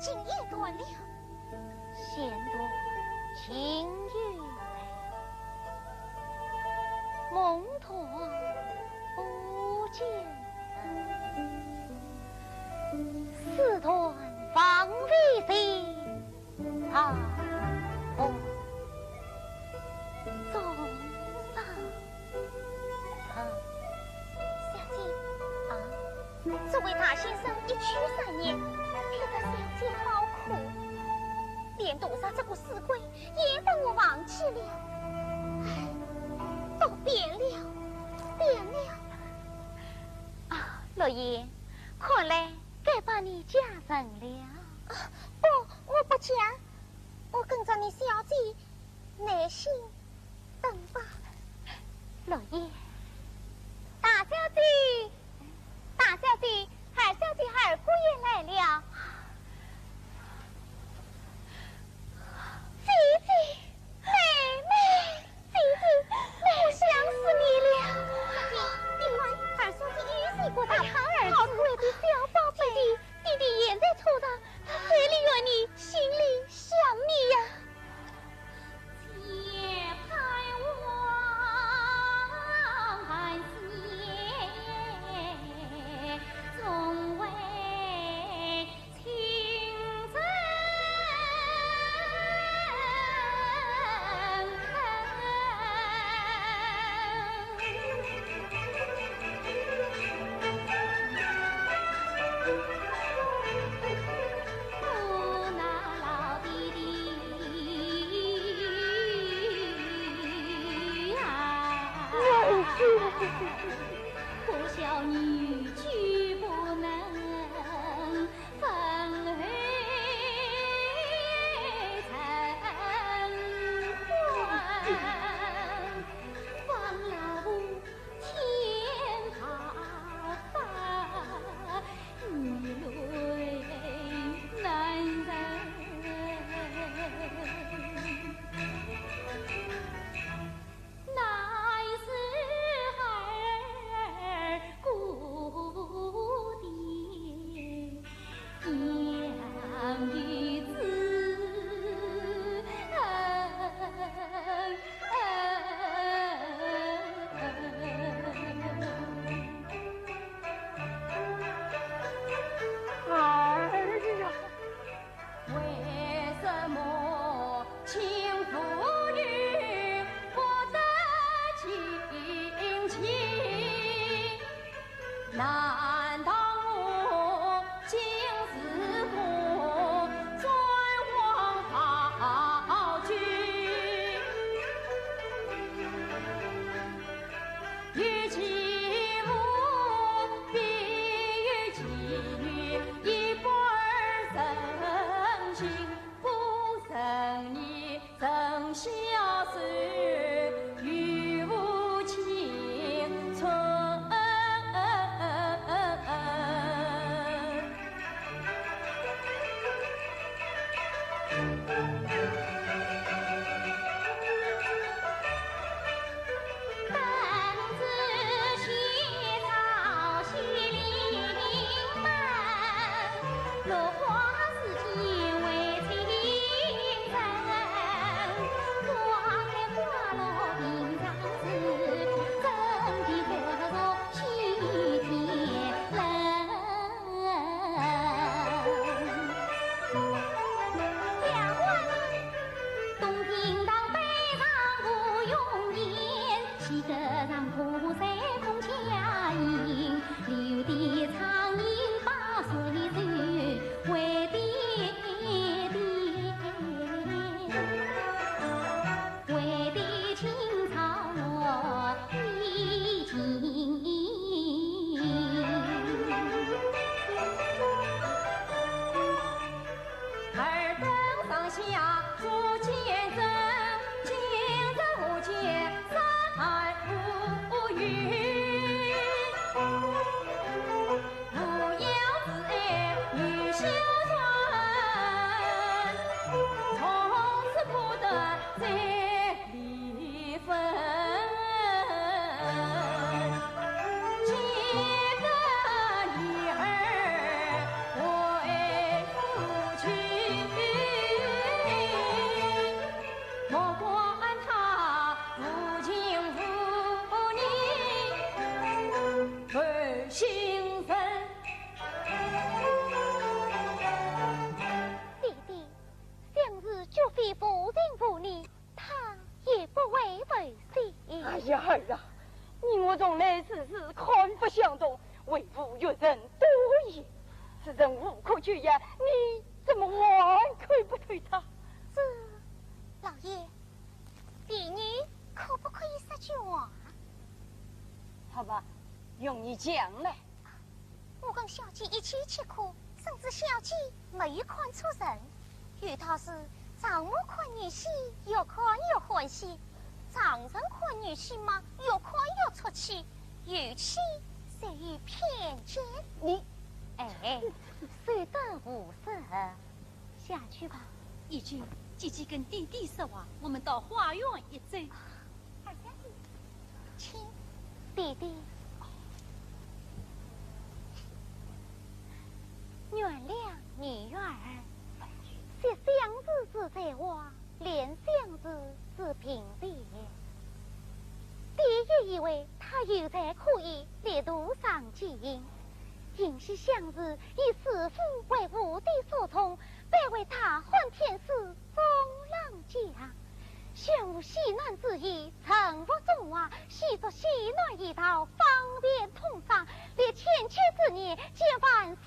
琴也断了。弦断琴又来，梦断不见人。丝断枉费心，长风送上。 小姐，啊，这位大先生一去三年，看得小姐好苦，连多少这个死鬼也把我忘记了。唉，都变了，变了。啊，落雁，看来该把你嫁人了。啊，不，我不嫁，我跟着你小姐耐心 等吧。落雁。大小姐，大小姐，二小姐、二姑爷来了。姐姐，妹妹，姐姐，我想死你了。姐姐，你看，二小姐又是一个大胖儿子。好可爱的小宝贝。姐姐，弟弟现在抽上，他嘴里怨你，心里想你呀。爹爹，想是绝非无情无义，他也不会偷心。哎呀，儿啊，你我从来世事看不相同，为父阅人多矣，此人无可救药，你怎么还看不透他？这，老爷， 婢女可不可以说句话？好吧，容你讲来。我跟小姐一起吃苦，怎知小姐没有看错人。有道是，丈母看女婿，越看越欢喜；丈人看女婿嘛，越看越出气，尤其是有偏见。你，哎，说得无妨。 下去吧。义君，姐姐跟爹爹说话，我们到花园一走。二小姐，请。爹爹，原谅女儿，惜相思之才华， 怜相思之贫賤。爹爹以为他有才可以力图上进，幸喜相思以自负为无底所宠，反为大汉天子中郎将。想无喜难之意，成负中华，喜作喜难一道，方便通商，立千秋之业，建万世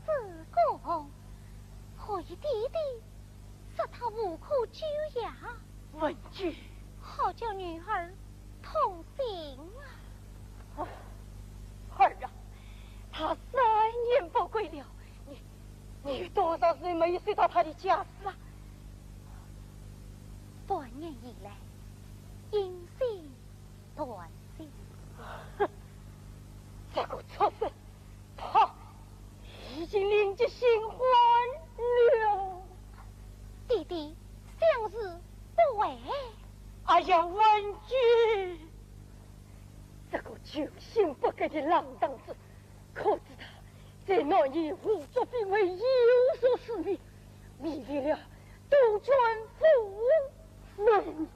之功。何以爹爹 说他无可救药。文君，好叫女儿痛心啊！哦，儿啊，他三年不归了，你，你有多少时没有收到他的家书啊？半年以来，音信 断线。哼，这个畜生，他已经另结新欢了。爹爹，相思不悔。哎呀，文君，这个居心不改的浪荡子，可知他在南阳胡作非为，有辱使命，违背了杜鹃夫人。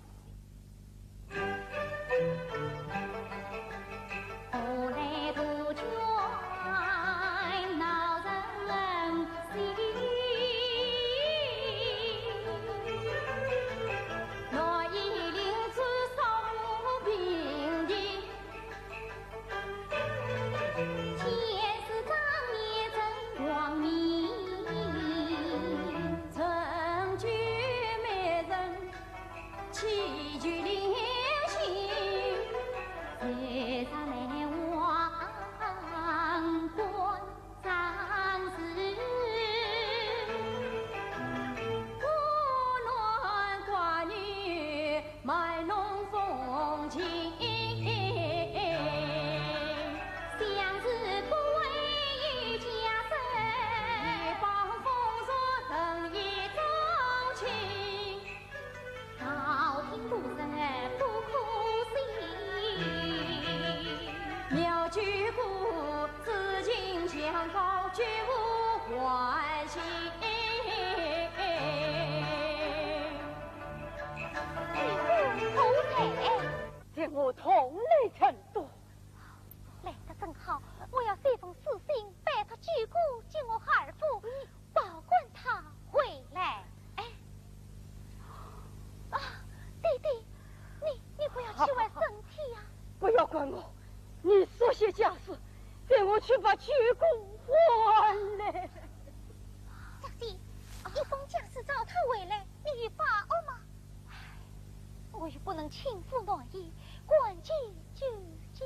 请我同你争夺。来得正好，我要写封书信，拜托九哥接我二夫，保管他回来。哎，啊，爹爹，你，你不要气坏身体呀。不要管我，你速写家书，给我去把舅公唤来。小姐，一封家书找他回来，你有把握吗？唉，我又不能轻负难言，关键就在……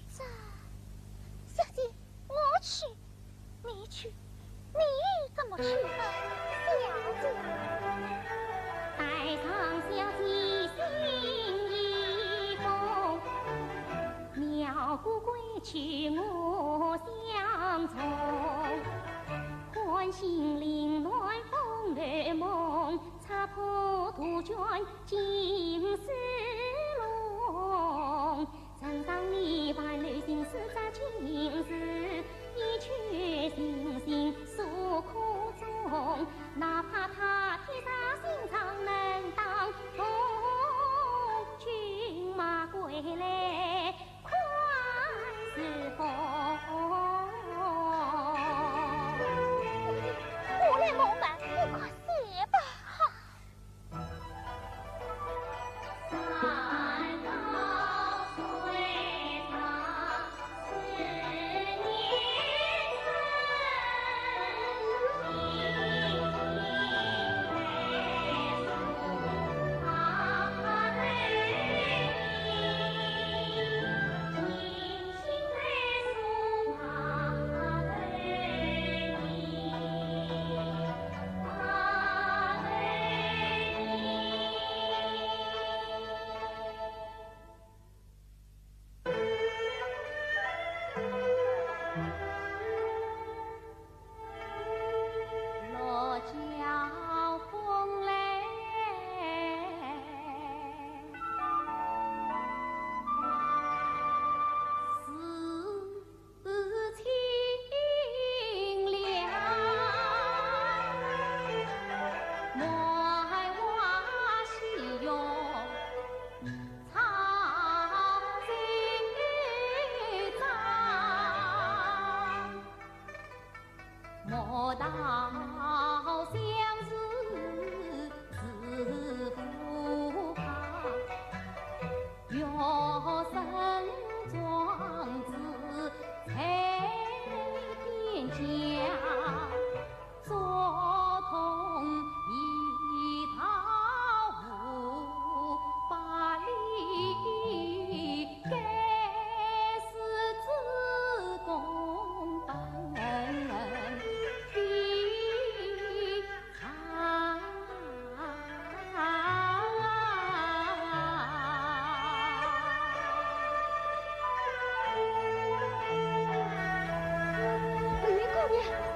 这……小姐，我去。 你去，你怎么去呢？小姐。带上小姐信一封，苗姑归去我相从。欢喜临暖风儿梦，拆破杜鹃金丝笼。 人上你万里心思在今时，一曲星星诉苦衷，哪怕他天上心肠能当痛，君马归来看是否？我来蒙瞒，你快些吧。好。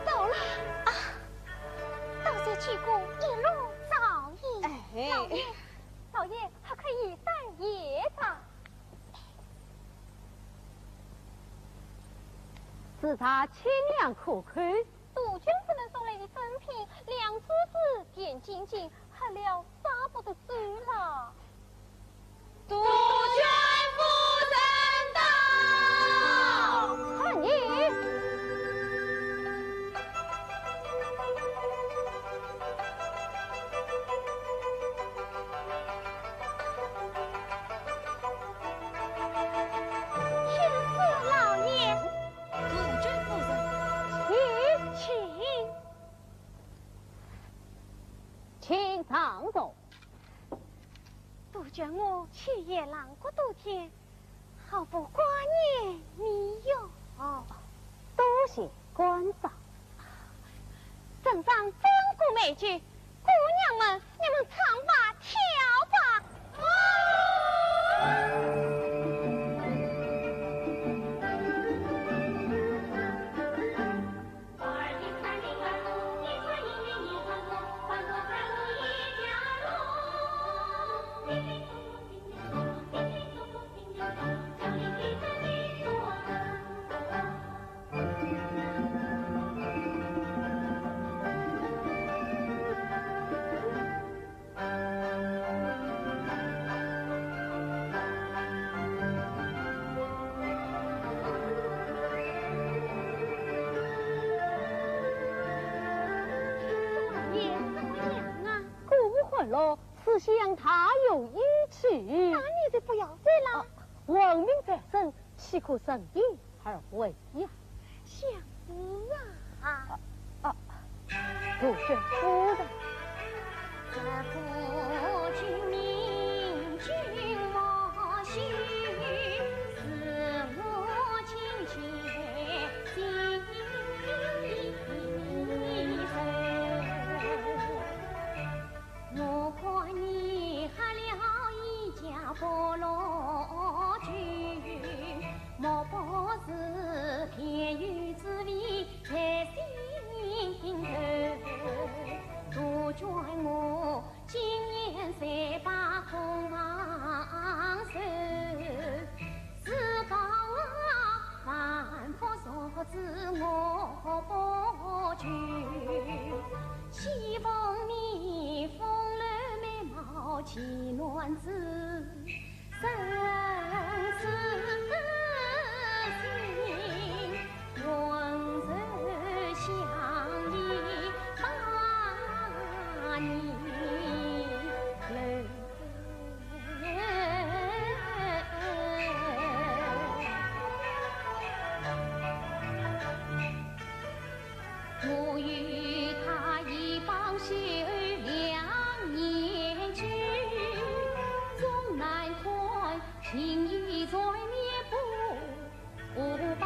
到了。啊，多谢舅公一路照应。哎。老爷，老爷，还可以带一张。是他千两可口。 杜鹃夫人送来的珍品，两珠子、点金锭，黑料啥不得收了。杜鹃夫人到。看你。请坐，老爷。 杜鹃夫人。请，请。请上座。杜鹃我秋夜郎国多天，好不挂念你哟。多谢关照。 镇上真个美酒，姑娘们，你们唱吧，跳吧。姑母欢乐，思想大有意趣。那你就不要说了。王命在身，岂可任意而为呀？相公啊！啊，杜鹃夫人。我看你喝了一家不落酒，莫不是别有滋味在心头。杜鹃我今夜才把空房守， 是否啊，万福若知我不求，希望你风流美貌奇男子，生死心，永守相依，把你留。 我与他一旁修两年秋，终难看情意在面不罢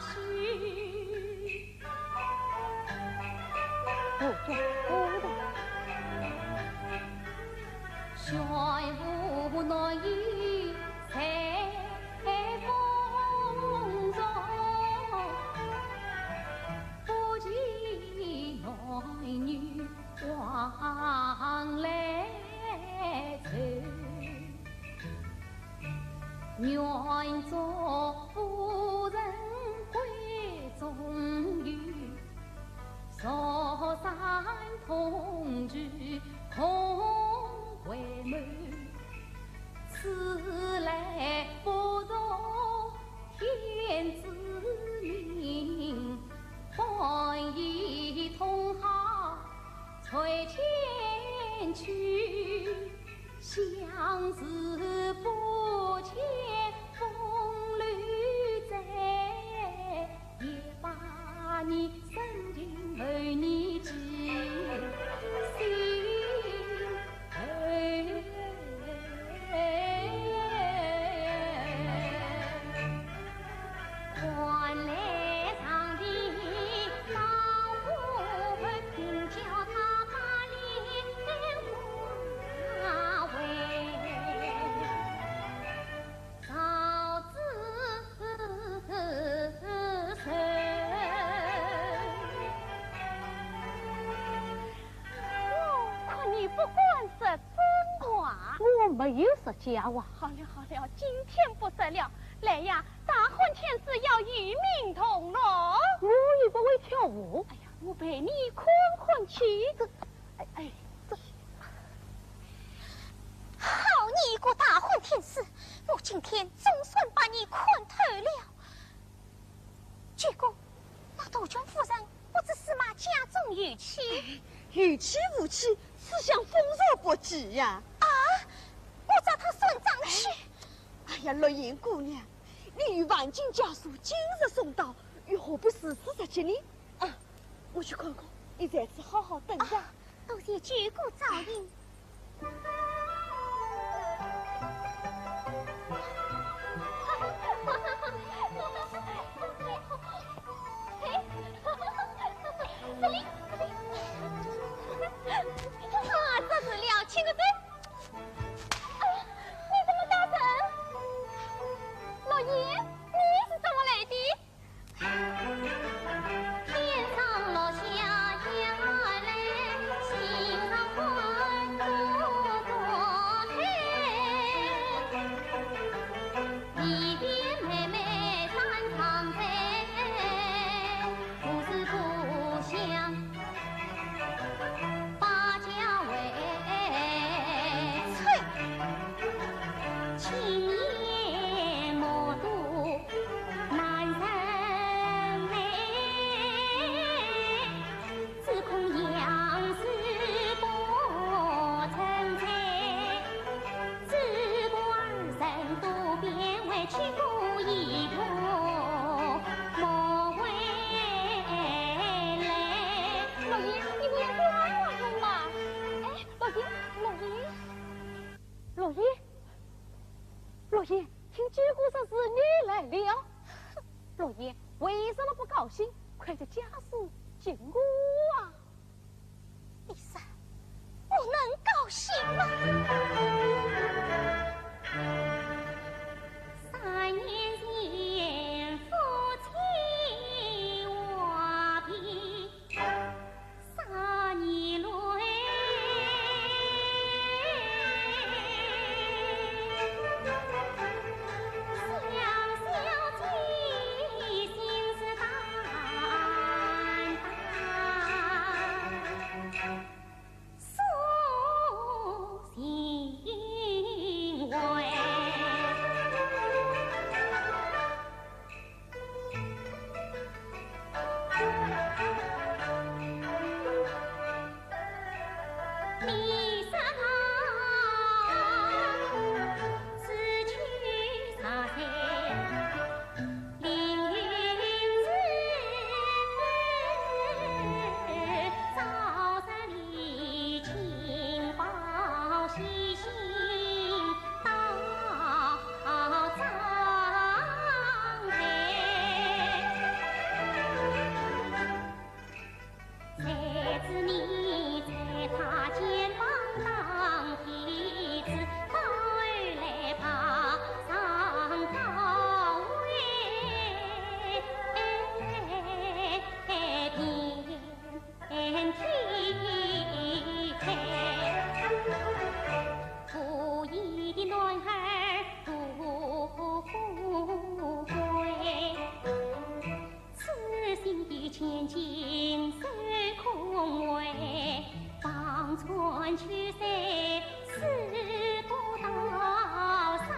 休。 我做不到。玄武难以在风中，不及男女往来愁。 愿做夫人闺中游，宿山同居空回眸。此来不如天之明，欢喜同好吹千秋。 相思不解风流醉，也把你深情为你寄心。看来上天当不肯叫他把脸还。 朝之愁。我看你不敢说真话。我没有说假话。好了好了，今天不说了。来呀，大欢天使要与民同乐。我又不会跳舞。哎呀，我陪你看看去。这，哎，哎，这。 好你个大欢天使，我今天总算把你看透了。结果，那杜鹃夫人不知是骂家中有气。有气无气，思想丰饶不济呀。啊，我找她算账去。哎呀，绿云姑娘，你有万金家书今日送到，又何必如此着急呢？啊，我去看看，你在此好好等着。啊， 多谢舅姑照应。啊，这是了，请个走。啊，你怎么打人？绿云，你是怎么来的？ 天上落下雨来，心上欢喜多多。听九姑说是你来了。哼，陆爷为什么不高兴？快叫家属见我啊！你说，我能高兴吗？三年前夫妻话别，三年来，想小姐心事淡淡。 苏新会。你说他此去啥人？ 谁知你在他肩膀当椅子，到后来爬上高位，遍天地开。无意的男儿不富贵。 此心的千金守空闺，望穿秋水四顾桃，山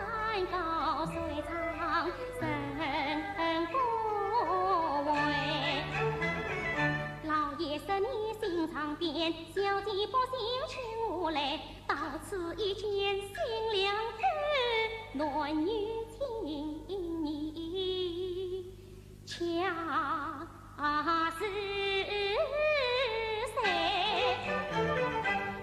高水长人不为。老爷说你心肠变，小姐不信请我来，到此一见心凉透，男女情谊 恰似谁？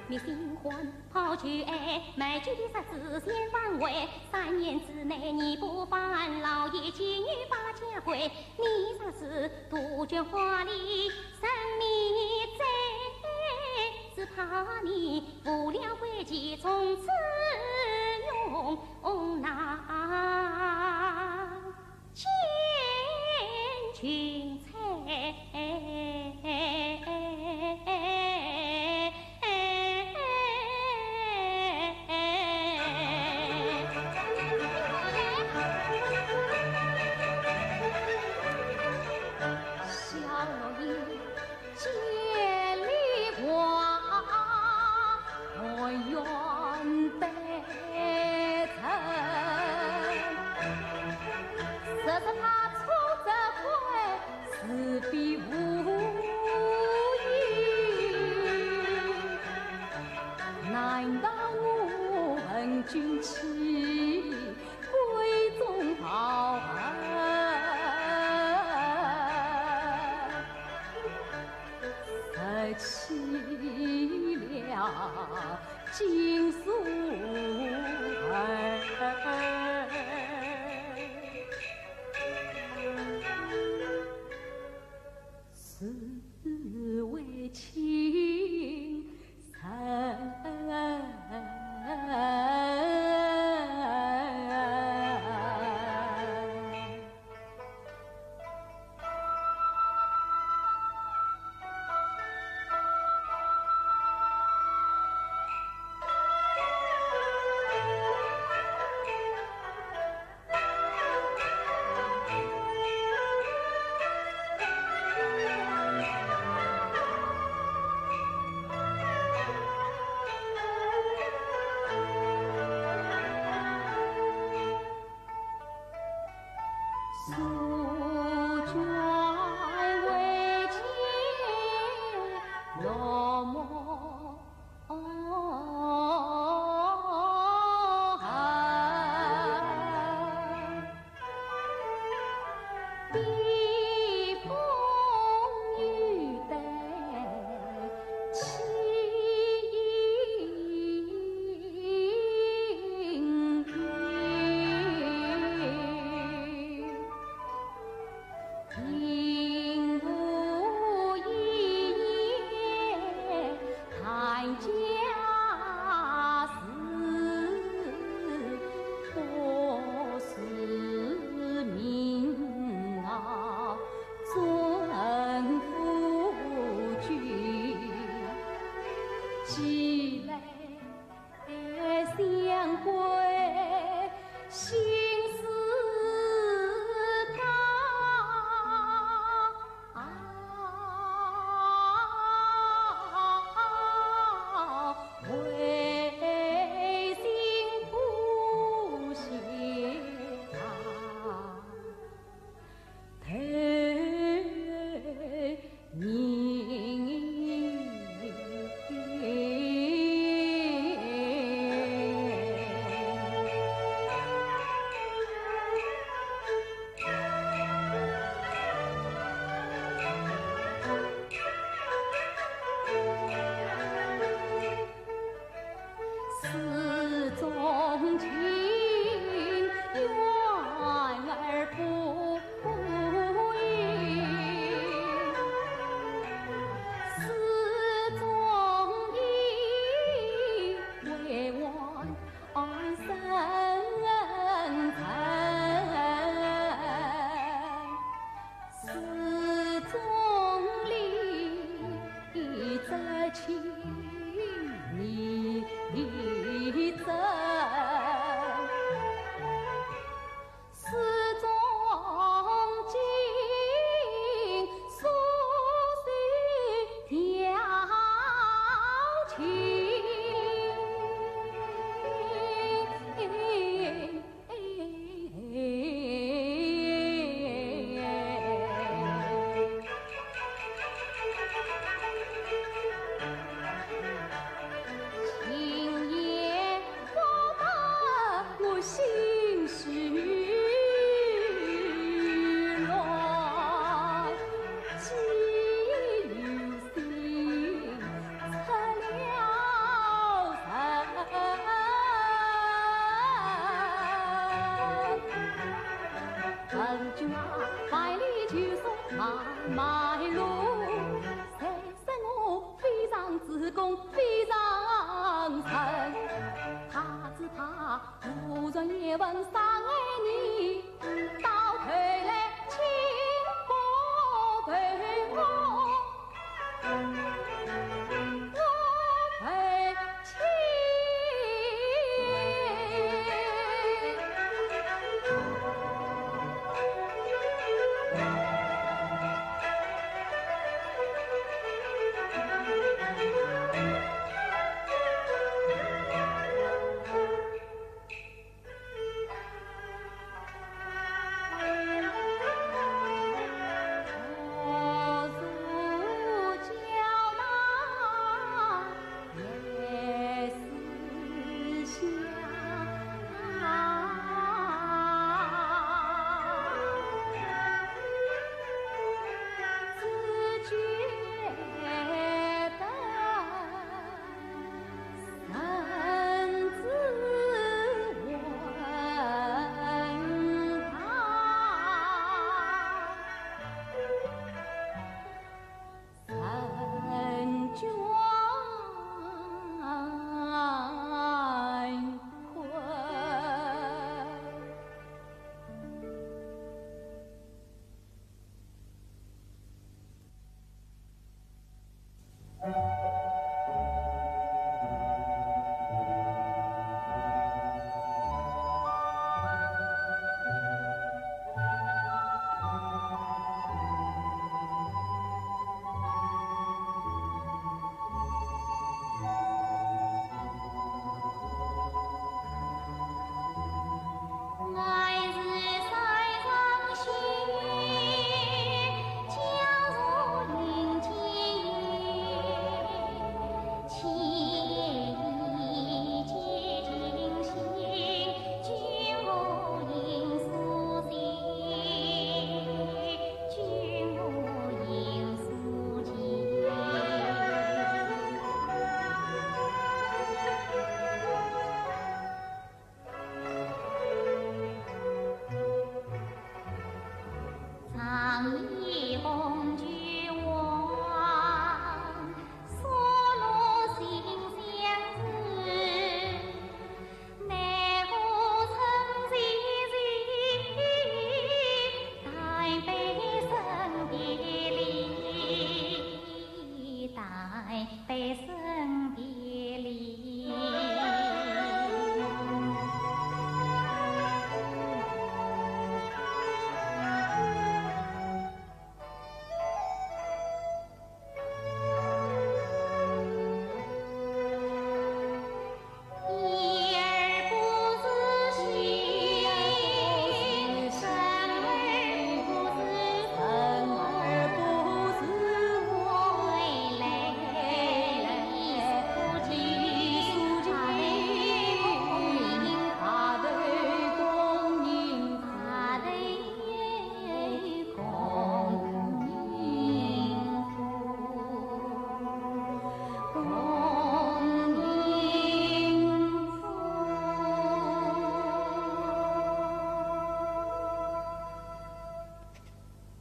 你新婚好旧爱，买酒的日子先反悔。三年之内你不返，老爷寄女把家回。你若是杜鹃花里生迷醉，只怕你误了归期，从此永难 见君阙。小老爷 千里望，我愿得成。若是他错则怪，是非无意。难道我问君妻，闺中抱恨？ 失去了金锁儿，是为情深。人君啊，万里求送马马路，谁说我非常之功非常人？他只怕忽然也问伤害你，到头来请不够我。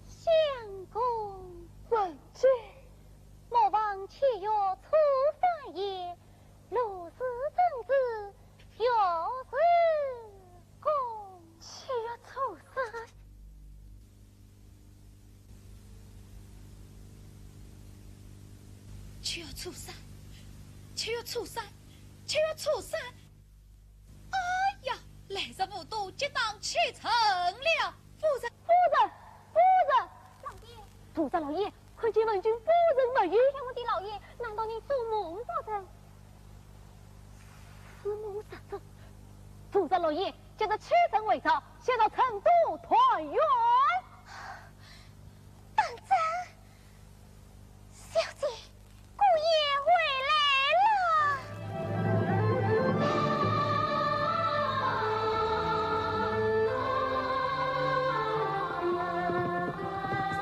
相公。文姐。莫忘七月初三夜， 六时正子，月是公。七月初三。七月初三，七月初三，七月初三。哎呀，来日我都结当启程了。夫人，夫人，夫人！老爷。 菩萨老爷，看见文君夫人没有？天王的老爷，难道你做梦做的？是梦是做？菩萨老爷，今日启程回朝，想到成都团圆。当真？小姐， 姑爷回来了。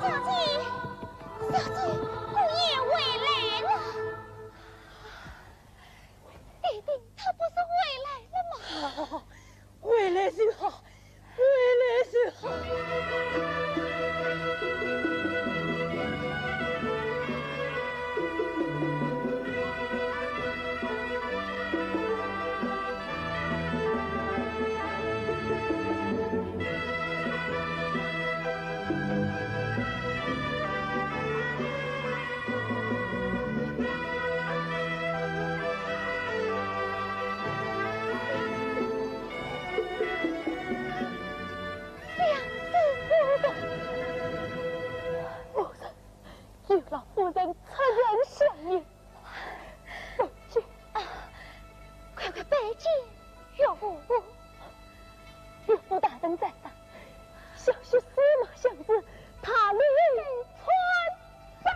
小姐，小姐，姑爷回来了。爹爹，他不是回来了吗？好，好，好，回来就好，回来就夫人，有劳夫人出言相劝。夫人，啊，快快拜见岳父。岳父大人在上，小婿司马相子，他领参拜。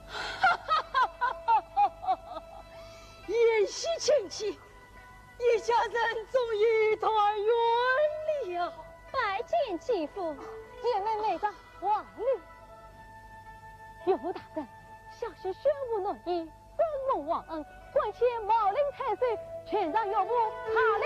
哈哈哈哈哈哈！贤婿请起， 一家人终于团圆了。拜见继父。姐妹们到，王爷。岳父大人，小婿宣布愿意，承蒙皇恩，官宣茂陵太守，全仗岳父大力